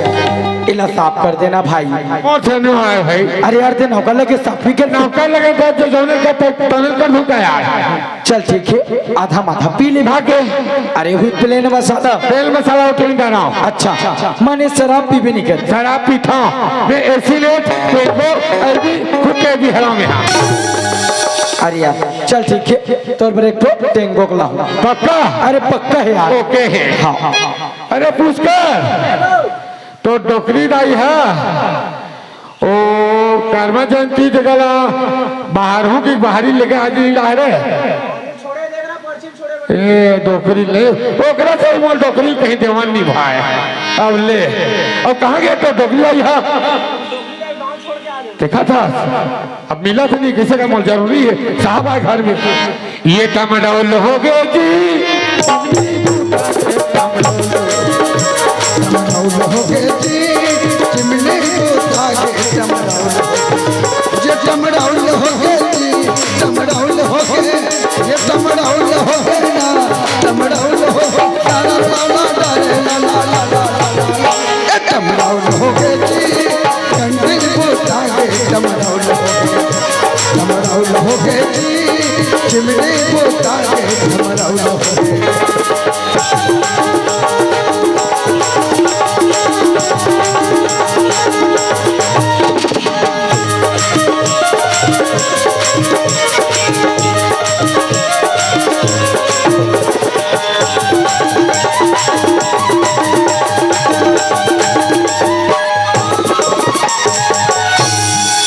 एला साफ कर देना भाई। और से नहीं आए भाई। अरे यार, ते नौकर लगे साफ नहीं कर। नौकर लगे तो जो जौने का तो टनल कर दूंगा यार। चल ठीक है, आधा माथा पी ले। भागे। अरे हुई plain मसाला। तेल मसाला उठे नहीं जाना। अच्छा, माने शराब पीबे नहीं कर। शराब पीता। मैं एसी लेट, पेट को अरबी खुद के भी हराम यहाँ। अरे यार, चल ठीक है, तोर बर एक ठो टेंगोक लाहूं। पक्का? अरे पक्का है यार। ओके है। हाँ। अरे पुष्कर, तो डोकरी दाई है, ओ कर्मा जयंती जगह ला बाहर हूँ कि बाहरी लेके आ जी ला रे। ए डोकरी ले, ओकरा से मोर डोकरी कहीं देवन नहीं भाई। अब ले, अब कहाँ गए तो डोकरी आई है? देखा था, अब मिला तो नहीं, किसी का मोल जरूरी है, साहब आए घर में। ये टमडौल हो गए जी, टमडौल हो गए जी, चिमनी बूता के टमडौल हो गए। ये टमडौल हो गए जी, टमडौल हो गए, ये टमडौल हो गए ना, टमडौल हो गए, ला, ला, ला, ला, ला, ला, ला, ला, ला, ला, ला। ए टमडौल हो गए जी, कंटिल बूता के टमडौल हो गए, टमडौल हो गए जी, चिमनी बूता के टमडौल हो गए।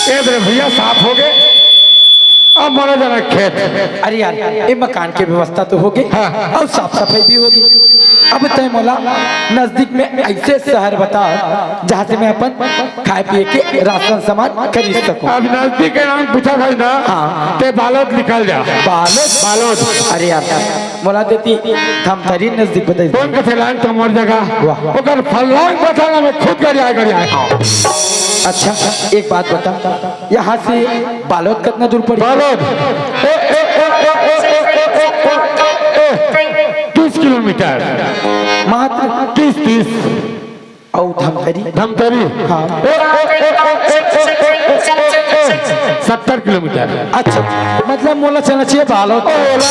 ए दे भैया, साफ हो गए। अब मनो जाना खेत। अरे यार, ये मकान के व्यवस्था तो होगे, हाँ। अउ साफ सफाई भी होगे। अब तैं मोला नजदीक में ऐसे शहर बता, जहाँ से मैं अपन खाए पिए के राशन सामान खरीद सकूँ। अब नजदीक के नाम पूछा था ना, हाँ। तैं बालोद निकल जा। बालोद? बालोद। अरे यार, मोला देती धमतरी नजदीक बताई। कौन कथे लाइन तो मोर जगह? वाह। ओकर फलांग बता ना, मैं खुद कर जाए, कर जाए। अच्छा, एक बात बता, यहाँ से बालोद कितना दूर पड़ी? बालोद, ए, ए, ए, ए, ए, ए, ए, ए, ए, ए, तीस किलोमीटर। मात्र? तीस, तीस। अउ धमतरी? धमतरी? हाँ। ए, ए, ए, ए, ए, ए, ए, ए, ए, सत्तर किलोमीटर। अच्छा, मतलब मोला चलना चाहिए बालोद। ओ, ओला।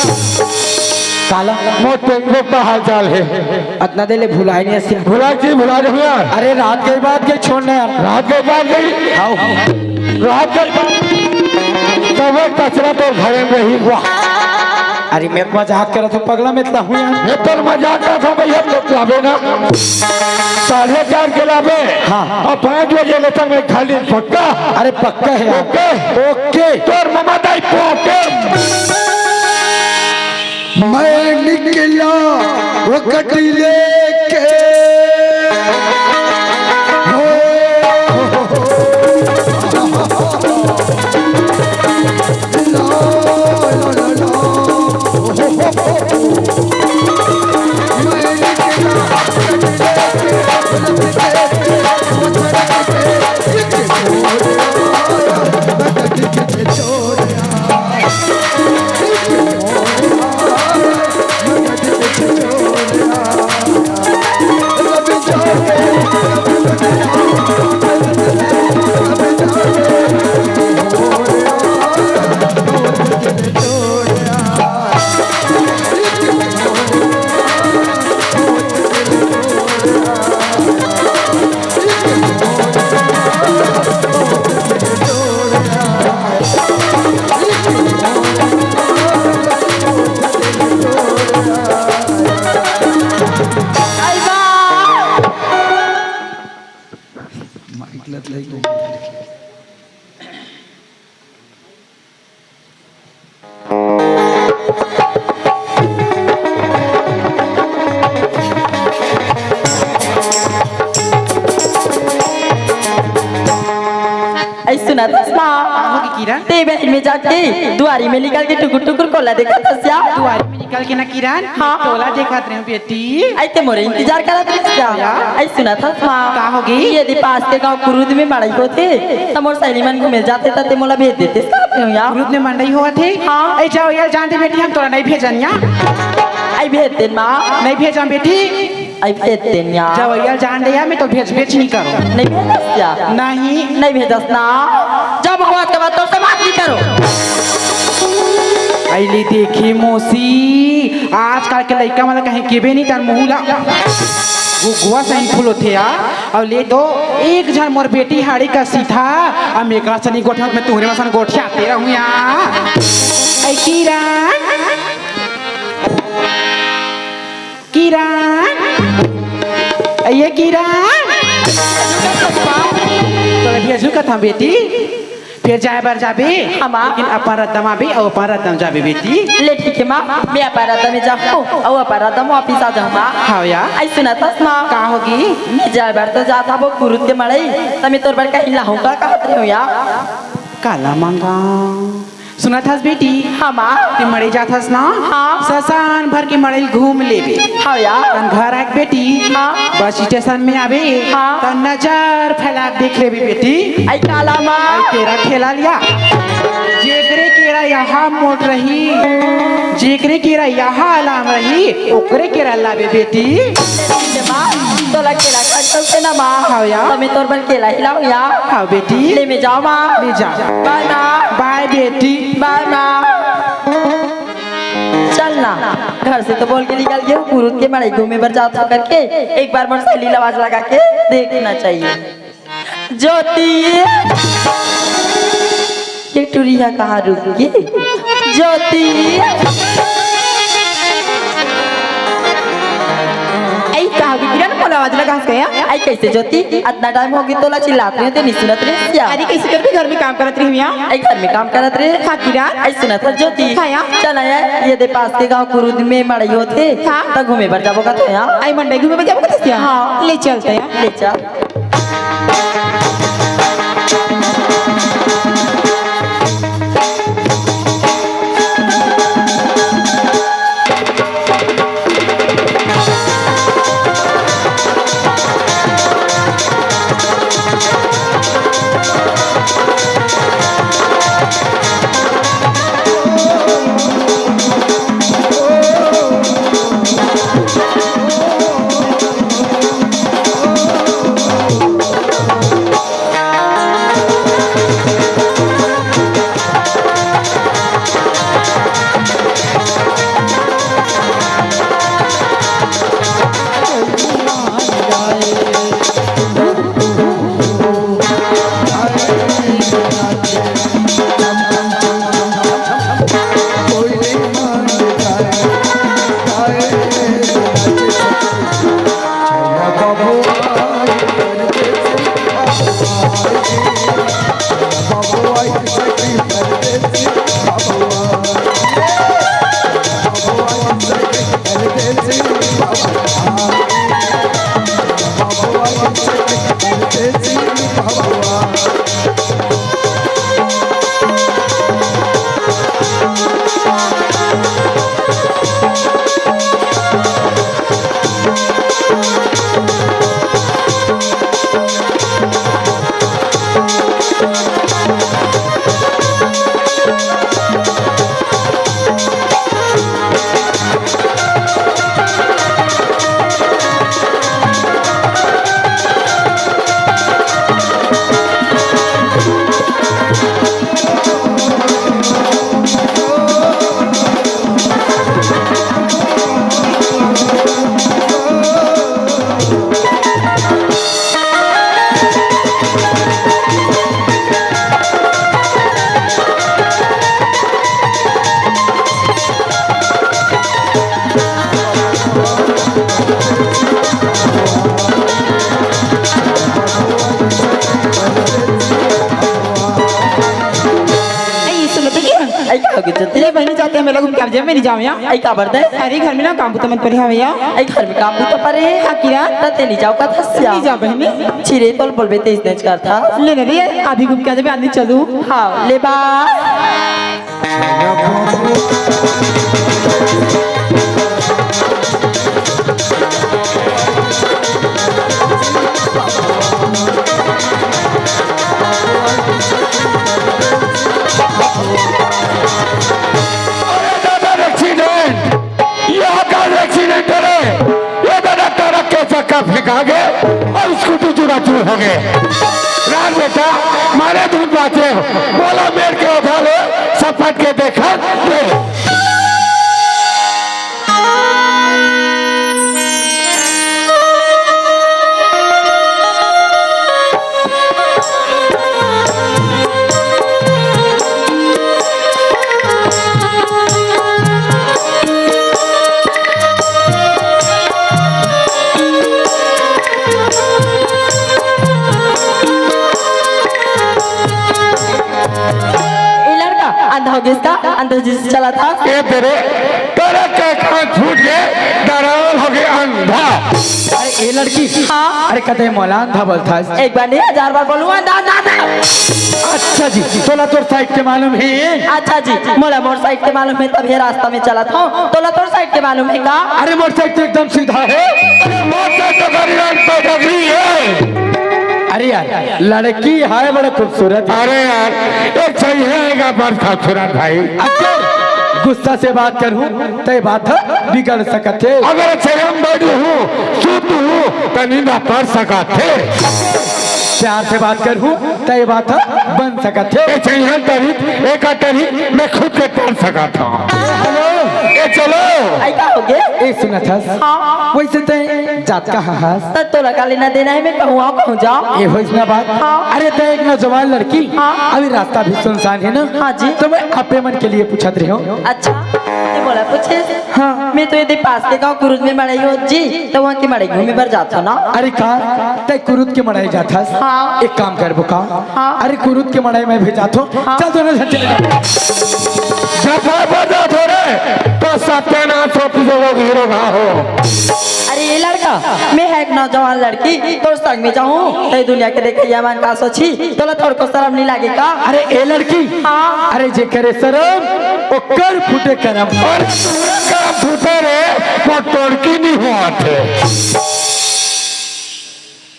काला? मोर टेंगो का हाल चाल है। अतना दे ले भुलाए नहीं असिया। भुला जी, भुला दे यार। अरे रात के बाद के छोड़ना यार। रात के बाद गई। आओ। रात के बाद। तब कचरा तो घरे में रही। वाह। अरे मैं मजाक करत हूँ पगला, मैं इतना हूँ यार। मैं तो मजाक करत हूँ भैया, तो लावे ना। साढ़े चार के लावे। हाँ। और पाँच बजे ले तक मैं खाली पक्का। अरे पक्का है यार। ओके। ओके। तोर ममा दाई पोके। मैं निकला वो कटी लेके। हो। ऐ सुनत हस ना? का होगे किरण? ते बहिर में जाके दुआरी में निकल के टुकुर टुकुर कोला देखत हस या? दुआरी में निकल के ना किरण, हाँ। कोला देखत रहे हूँ बेटी। ऐ ते मोरे इंतजार करत रहे हस या? या। ऐ सुनत हस ना? का होगे? यदि पास के गाँव कुरुद में मड़ई होथे, त मोर सहेली मन घूमे जाथे, त ते मोला भेज देते साथ में या। कुरुद में मंडई होवत हे? हाँ। ऐ जाओ यार, जान दे बेटी, हम तोला नहीं भेजन या। ऐ भेज दे माँ। नहीं भेजा बेटी। ऐ भेज देन या। जवैया ल जान दे या, मैं तो भेज, भेज नहीं करो। नहीं भेजस या? नहीं। नहीं भेजस ना। जब बात के बाद तो से बात नहीं करो। अइली देखी मौसी, आजकल के लइका मन कहीं केबे नहीं तर मुँह ला। गुगुआ सही फुल होथे या। अउ ले तो एक झन मोर बेटी हाड़ी का सीधा, अब मेकरा सनी गोठिया, मैं तुहरे मसन गोठियाते रहूँ या। ऐ किरण। किरण, ये किरण, तोला भेजू कथम बेटी, फेर जाए बर जाबे, हमा। लेकिन अपन रद्दा म आबे अउ अपन रद्दा म जाबे बेटी। ले ठीक हे माँ, मैं अपन रद्दा म जाहूँ अउ अपन रद्दा म वापिस आ जाहूँ माँ। हाँ या। ऐ सुनत हस माँ? का होगे? मैं जाए बर तो जात हँव कुरुद के मड़ई, त मैं तोर बर कहीं लाहूँ का कहत रहेंव या। काला मंगा। सुनत हस बेटी? हाँ, माँ। ते मड़ई जात हस ना? हाँ। ससान भर के मड़ई घूम लेबे। हाँ, या। तहन घर आके बेटी, हाँ। बस स्टेशन में आबे, हाँ। त नजर फैला के देख लेबे बेटी। ऐ काला माँ। ऐ केरा ठेला लिया। जेकरे केरा यहाँ मोट रही, जेकरे केरा यहाँ अलाम रही, ओकरे केरा लाबे बेटी। माँ, तोला केला खटकल के ना माँ। हाँ या। त मैं तोर बर केला ही लाहूँ या। हाँ बेटी। ले मैं जाँव माँ। ले जा। बाय माँ। बाय बेटी। बाय माँ। चल ना, घर से तो बोल के निकल गेंव, कुरुद के मड़ई घूमे बर जात हँव करके, एक बार मोर सहेली ला आवाज लगा के देखना चाहिए। ज्योति, ये टुरी ह कहाँ रुक गे? ज्योति, ऐ कहाँ गे किरण, मोला आवाज लगा। कया? आई कैसे ज्योति, अतना टाइम होगे तोला चिल्लात रहे ते नहीं सुनत रहे या? अरे कैसे करबे, घर में काम करत रहे या? आई घर में काम करत रहे। हाँ किरण। आई सुनत रहे ज्योति। हाँ या। चल आया, ये दे पास के गांव कुरुद में मड़ई होथे। हाँ। त घूमे बर जाबो का तो या? आई मंडई घूमे बर जाबो का तो या? हाँ। ले चलते हैं। ले चल। आई, सुनो तो क्या? आई, का हो गया, ज्योति? ले बहनी, जाते हैं, मेला घूम के आ जाए, मैं नहीं जाऊँ यहाँ। आई, का बरदे? अरे, घर में ना काम बुता मन पड़े हवे या। आई, घर में काम बुता पड़े? हाँ, किरण। त ते नहीं जाओ का थस या? नहीं जाओ बहनी। छिरे तोल बोलबे ते इसने कर था। ले ना रे, अभी घूम के आ जाए, आदमी चलू। हाँ, ले बा। अरे दादा, accident! ये का accident है रे? ये दादा, ट्रक के चक्का फेंका गए और स्कूटी चूरा चूर हो गए। रात बेटा, मारे धूप बाजे, बोला मेड़ के उठा लो, सपट के देखा, ले। ए लड़का अंधा हो गया इसका, अंधा जिस चला था। ए तेरे, तेरे के कान फूट के दरार हो गया अंधा। अरे ए लड़की, हाँ। अरे कदे मोला अंधा बोलथस? एक बार नहीं, हजार बार बोलूँ, अंधा, अंधा, अंधा। अच्छा जी, तोला तोर side के मालूम है? अच्छा जी, मोला मोर side के मालूम है, तब ये रास्ता में चला था। तोला तोर side के मालूम है का? अरे मोर side तो एकदम सीधा है। अरे मोर side तो गरीब पैदगरी है। अरे यार, लड़की है बड़ा खूबसूरत है। अरे यार, एक सही है का बड़ खूबसूरत भाई। अगर गुस्सा से बात करूँ, तो ये बात बिगड़ सकत है। अगर संयम बैठ हूँ, शुद्ध हूँ, तो नींद पड़ सकत है। प्यार से बात करूँ, तो ये बात बन सकत है। ये संयम तरी, एक तरी, मैं खुद के पढ़ सकत हूँ। ये चलो। ए, सुनत हस? हाँ। वैसे तैं जात कहाँ हस? त तोला का लेना देना हे, मैं कहूँ आऊँ, कहूँ जाऊँ? ए होइस ना बात। हाँ। अरे, तैं एक नौजवान लड़की, हाँ। अभी रास्ता भी सुनसान हे ना? हाँ जी। त मैं आपे मन के लिए पूछत रहेंव। अच्छा, तैं मोला पूछे? हाँ। मैं तो एदे पास के गाँव कुरुद में मड़ई होत जी, त वहाँ के मड़ई घूमे बर जात हों ना। अरे का, तैं कुरुद के मड़ई जात हस? हाँ। एक काम करबो का? हाँ। अरे, कुरुद के मड़ई में भी जात हों। हाँ। चल, दोनों झन चले जाबो। जब बजा थोड़े, तो सत्यानाश हो, तुझे लोग हीरो घा हो। अरे ए लड़का, मैं हँव एक नौजवान लड़की, तोर संग में जाहूँ, त ए दुनिया के देखइया मन का सोचही, तोला थोड़को शरम नइ लागे का? अरे ए लड़की, हाँ। अरे जेकर शरम, ओकर फूटे करम। अरे तोर करम फूटे रे, वो टोड़की नइ होवत हे।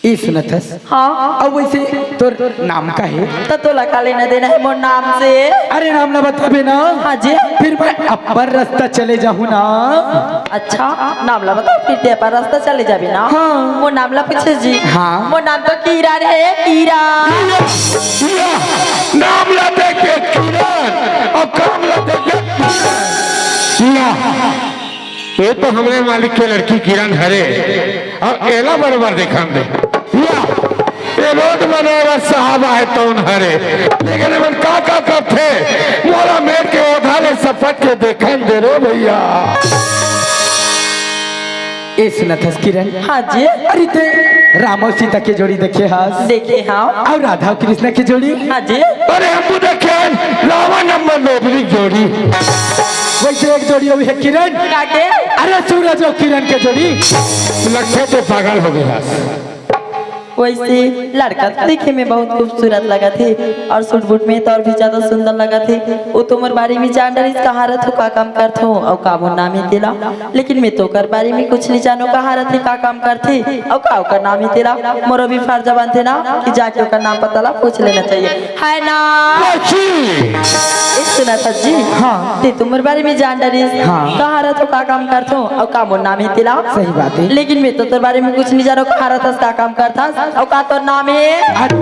ए सुनत हस? हाँ। अउ वइसे तोर नाम का हे? त तोला का लेना देना हे मोर नाम से? अरे नाम ला बताबे ना। हाँ जी। फिर मैं अपन रस्ता चले जाहूँ ना। अच्छा, नाम ला बता, फिर तैं अपन रस्ता चले जाबे ना। हाँ। मोर नाम ला पूछे जी। हाँ। मोर नाम तो किरण हे, किरण। या, या, नाम ला देख के किरण, अउ काम ला देख के किरण। या। ए तो हमरे मालिक के लड़की किरण हरे, अउ एला बरोबर देखन दे। या, ए रोड बनाए बर साहब आए तउन हरे, लेकिन एमन का का करथे, मोला मेड़ के ओधा ले सपट के देखन दे रे भइया। ए सुनत हस किरण? हाँ जी। अरे तैं राम अउ सीता के जोड़ी देखे हस? देखे हँव। अउ राधा अउ कृष्ण के जोड़ी? हाँ जी। अरे हम तो देखे हन रावण अउ मंदोदरी के जोड़ी। वइसे एक जोड़ी अउ हे किरण। का के? अरे सूरज अउ किरण के जोड़ी। लगथे तैं पागल हो गे हस। वइसे लड़का तो देखे में बहुत खूबसूरत लगत हे अउ सूट बूट में तो अउ भी ज्यादा सुंदर लगत हे। ओ तो मोर बारे में जान डरिस, कहाँ रथो, का काम करथो अउ का मोर नाम हे तेला। लेकिन मैं तो ओकर बारे में कुछ नइ जानों, कहाँ रथे, का काम करथे अउ का ओकर नाम हे तेला। मोरो भी फर्ज बनथे ना कि जाके ओकर नाम पता ला पूछ लेना चाहिए, है ना? बच्ची! ए सुनत हस जी? हाँ। तैं तो मोर बारे में जान डरिस। हाँ। कहाँ रथो, का काम करथो अउ का मोर नाम हे तेला। सही बात हे। लेकिन मैं तो तोर बारे में कुछ नइ जानों, कहाँ रथस, का काम करथस अउ का तोर नाम हे। अच्छा,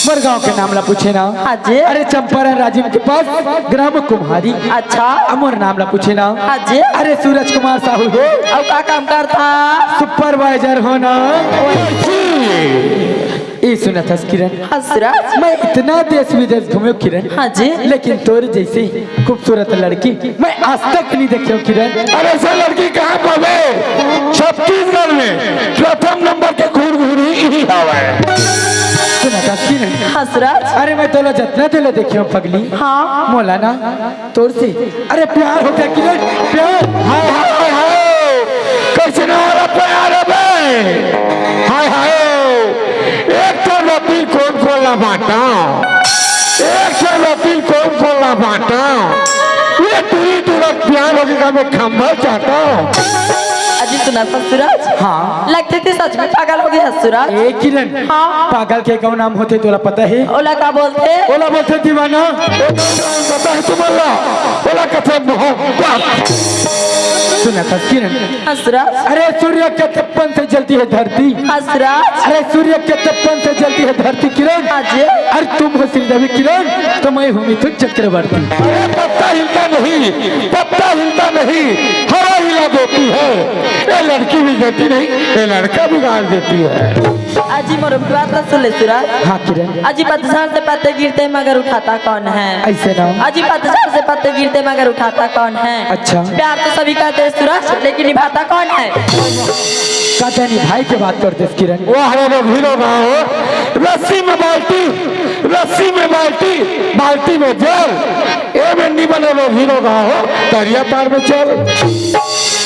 मोर गाँव के नाम ला पूछे ना। हाँ जी। अरे चंपारण राजिम के पास ग्राम कुम्हारी। अच्छा। अउ मोर नाम ला पूछे ना। हाँ जी। अरे सूरज कुमार साहू हे। अउ का काम करथा? सुपरवाइजर हों ना। ए सुनत हस किरण? हाँ सूरज। मैं इतना देश विदेश घूमेंव किरण। हाँ जी। लेकिन तोर जइसे खूबसूरत लड़की मैं आज तक नइ देखेंव किरण। अरे अइसे लड़की कहाँ पाबे? छत्तीसगढ़ में प्रथम नंबर के घुरघुरी इही हवय। सुनत हस किरण? हाँ सूरज। अरे मैं तोला जतना तेला देखेंव पगली। हाँ। मोला ना तोर से, अरे प्यार हो गे किरण, प्यार। हाय, हाय, हाय, हाय। कइसना वाला प्यार हे बे? हाय, हाय। एक तो रतिल कोन कोन ला बाँटव, एक तो रतिल कोन कोन ला बाँटव। ए टूरी टूरा प्यार हो गे का, मैं खंभा चाटव। अजी सुनत हस सूरज। हाँ। लगथे तैं सच में पागल हो गे हस सूरज। ए किरण, हाँ। पागल के एक अउ नाम होथे, तोला पता हे? ओला का बोलथे? ओला बोलथे दीवाना। ओ, पता हे तुमन ला? ओला कथे मोहब्बत। सुनत हस किरण? हाँ सूरज। अरे सूर्य के तपन से जलती है धरती। हाँ सूरज। अरे सूर्य के तपन से जलती है धरती किरण। हाँ जी। अरे तुम हो श्रीदेवी किरण, तो मैं हूँ मिथुन चक्रवर्ती। अरे पत्ता हिलता नहीं, पत्ता हिलता नहीं, हवा हिला देती है। ये लड़की बिगड़ती नहीं, ये लड़का बिगाड़ देती है। अजी मोर बात ला सुन ले सूरज। हाँ किरण। अजी पतझड़ से पत्ते गिरते मगर उठाता कौन है? अइसे ना। अजी पतझड़ से पत्ते गिरते मगर उठाता कौन है? अच्छा। प्यार तो सभी करते हैं सूरज, लेकिन निभाता कौन है? का तैं निभाई के बात करथस किरण? वाह रे रघुवीर राव, रस्सी में बाल्टी, रस्सी में बाल्टी, बाल्टी में जल। ए में नइ बने रघुवीर राव, तरिया पार में चल।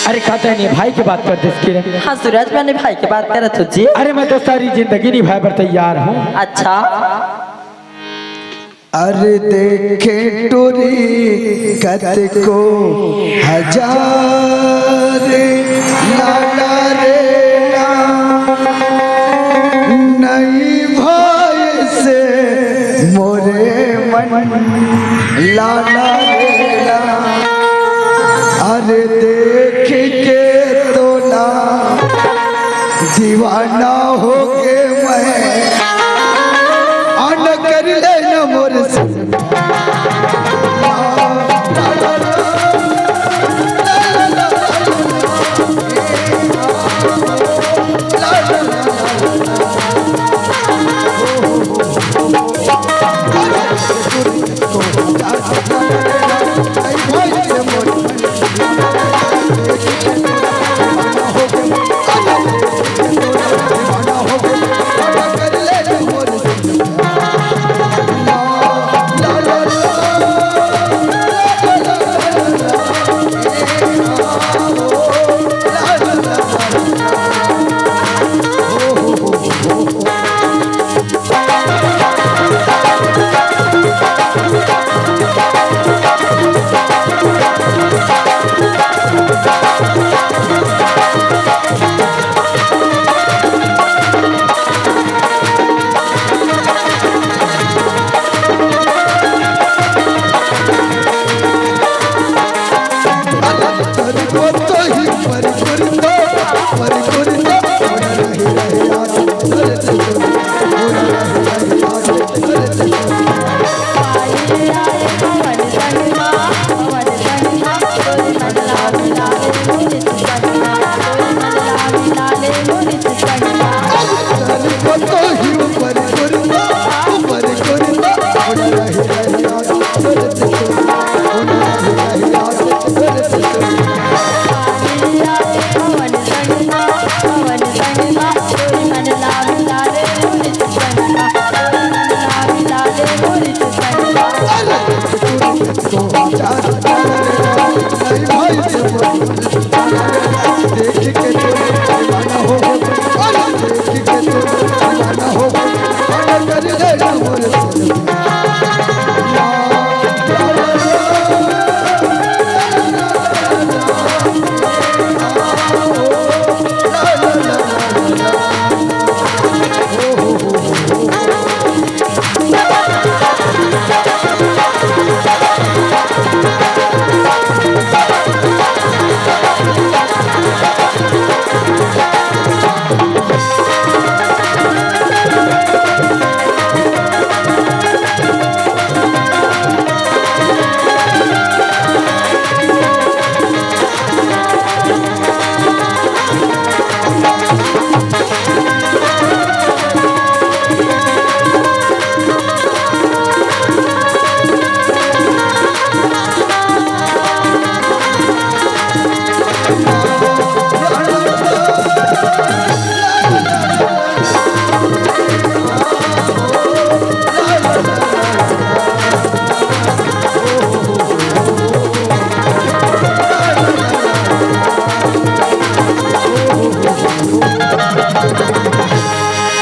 अरे का तैं निभाई के बात करथस किरण? हाँ सूरज, मैं निभाई के बात करत हँव जी। अरे मैं तो सारी जिंदगी निभाए बर तैयार हूँ। अच्छा। अरे देखे टूरी कतको हजार लाला रे ला, नइ भाय से मोरे मन लाला रे ला। अरे देख के तोला दीवाना हो गे मैं, अन कर ले न मोर से।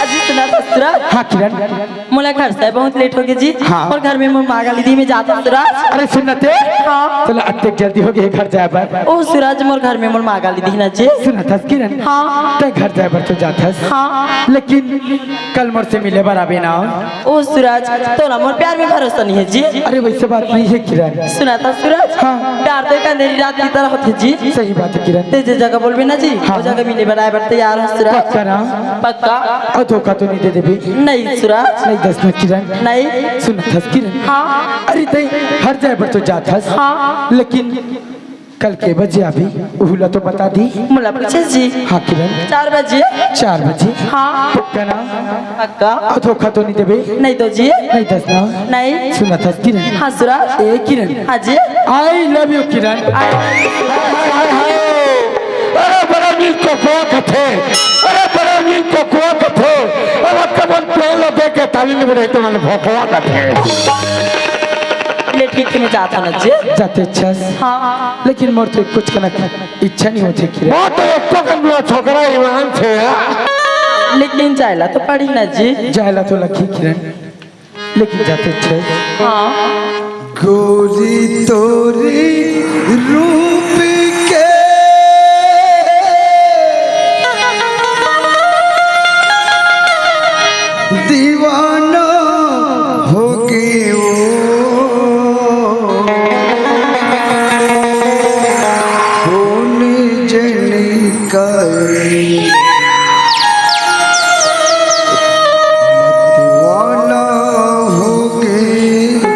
अजी, सुना ससुरा। हाँ किरण। मोला घर से बहुत लेट हो गया जी। हाँ। और घर में मोर माँ गाली दी, मैं जात हँव सुराज। अरे सुन ना ते। हाँ। चला, अतेक जल्दी हो गई घर जाए बर। ओ सुराज, मोर घर में मोर माँ गाली दी ना जी। सुनत हस किरण। हाँ। ते घर जाए बर तो जात हस। हाँ। लेकिन कल मोर से मिले बर आबे ना। ओ सुराज, तोला मोर प्यार में भरोसा नहीं है जी। अरे वैसे बात नहीं है किरण। सुनत हस सुराज। हाँ। प्यार तो एक अंधेरी रात की तरह होथे जी। सही बात है किरण। ते जे जगह बोलबे ना जी, हाँ। वो जगह मिले बर आए बर तैयार हँव सुराज। पक्का ना? पक्का। अउ धोखा तो नहीं दे देबे? नहीं सुराज। नहीं दस ना किरण। नहीं। सुनत हस किरण। हाँ। अरे ते घर जाए बर तो जात हस। हाँ। लेकिन कल के बजे आबे, उहू ला तो बता दी। मोला पूछे जी। हाँ किरण। चार बजे। चार बजे? हाँ। पक्का ना? पक्का। अउ धोखा तो नहीं देबे? नहीं दो जी। नहीं दस ना? नहीं। सुनत हस किरण। हाँ सुराज। ए किरण। हाँ जी। I love you किरण। हाय, हाय, हाय। अरे बड़ा नीक कोकोआ कथे। अरे बड़ा नीक कोकोआ कथे। अरे कबन पेड़ ला देख के ताली नहीं बजाई तो मैंने भोकवा कथे। ले ठीक है, मैं जात हँव ना जी। जाते इच्छा। हाँ। लेकिन मोर तो कुछ कनक इच्छा नहीं होती किरण। वो तो एको कन लो छोकरा ईमान से है। लेकिन जाए ला तो पड़ी ना जी। जाए ला तो लगही किरण, लेकिन जाते इच्छा। हाँ। गोरी तोरी रूप के दीवाना हो गयो। कौन जनी का दीवाना हो गयो।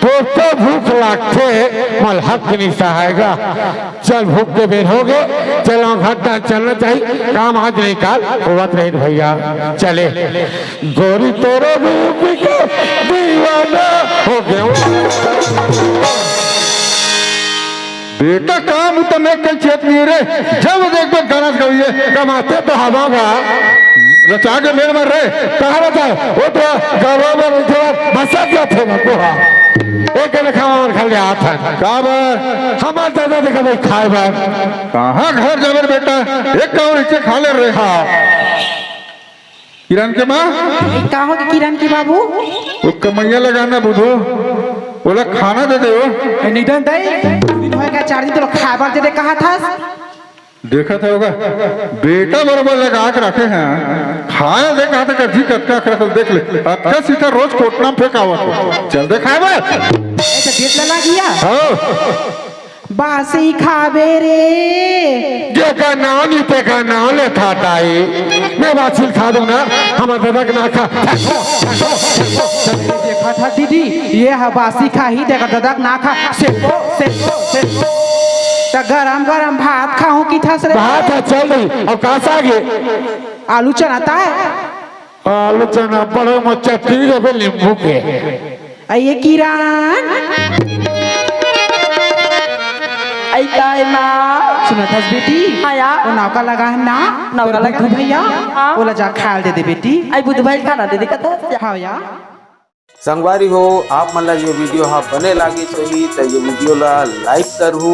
तोर तो भूख लागथे, मल हक नइ सहाय गा। चल, भूख के बेर होगे, चल, घर डाहर चलना चाही, काम आज नइ काल होवत रही भैया। चले, गोरी तोरे रूप के दीवाना हो गेंव। बेटा, काम तो मैं कल खेत में रे, जब देखबे गाना गवइया। कमाते तो हवा गा। रचा के मेड़ में रे। कहाँ रचा? वो तो गाँव में रहिथे, बसा जाथे ना कोहा। एक ने खावा और खा ले आत है। का बर? हमार दादा देखा भाई खाए बर। कहाँ घर जाबे रे बेटा? एक कावर इसे खा ले रे। हाँ। किरण के माँ? ए, का हो गे किरण के बाबू? वो कमइया लगाना बुधो, ओला खाना दे दे वो। ए, निधन दई, दू दिन होय गा, चार दिन तो खाए बर दे दे कहा था। देखत होगा, बेटा बरोबर लगा के रखे हैं, खाए दे कहा था, कर जी कतका करत देख ले, अतका सीधा रोज कोटना में फेंकावत हो। चल दे खाए बर। ए, तो देख ले लागिया। हाँ। बासी खाबे रे। जेकर नाव नहीं तेकर नाव लेथा ताई। मैं बासी खा दूं ना, हमार दादा के ना खा। देखा था दीदी, ये ह बासी खाही, तेकर दादा के ना खा। सेपो, सेपो, सेपो। त गरम गरम भात खाहूं किथस रे। भात ह चल रही, अउ का साग हे? आलू चना ताय। आलू चना पड़े म चटनी देबे नींबू के। अये किरण। अई काय माँ? सुनत हस बेटी? हाँ यार। वो नौका लगा है ना? नौका तोर लगा बुद्धू है। भैया? हाँ। ओला जा खायल दे दे बेटी। अई बुद्धू भाई खाना दे दे कथा। हाँ यार। संगवारी हो, आप मन ला ये video हा बने लागिस होही त ये video ला like करहू,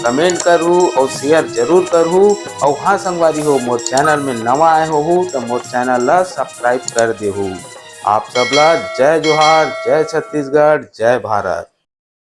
comment करहू अउ share जरूर करहू। अउ हाँ संगवारी हो, मोर channel में नवा आए होहू त मोर channel ला subscribe कर देहू। आप सब ला जय जोहार, जय छत्तीसगढ़, जय भारत।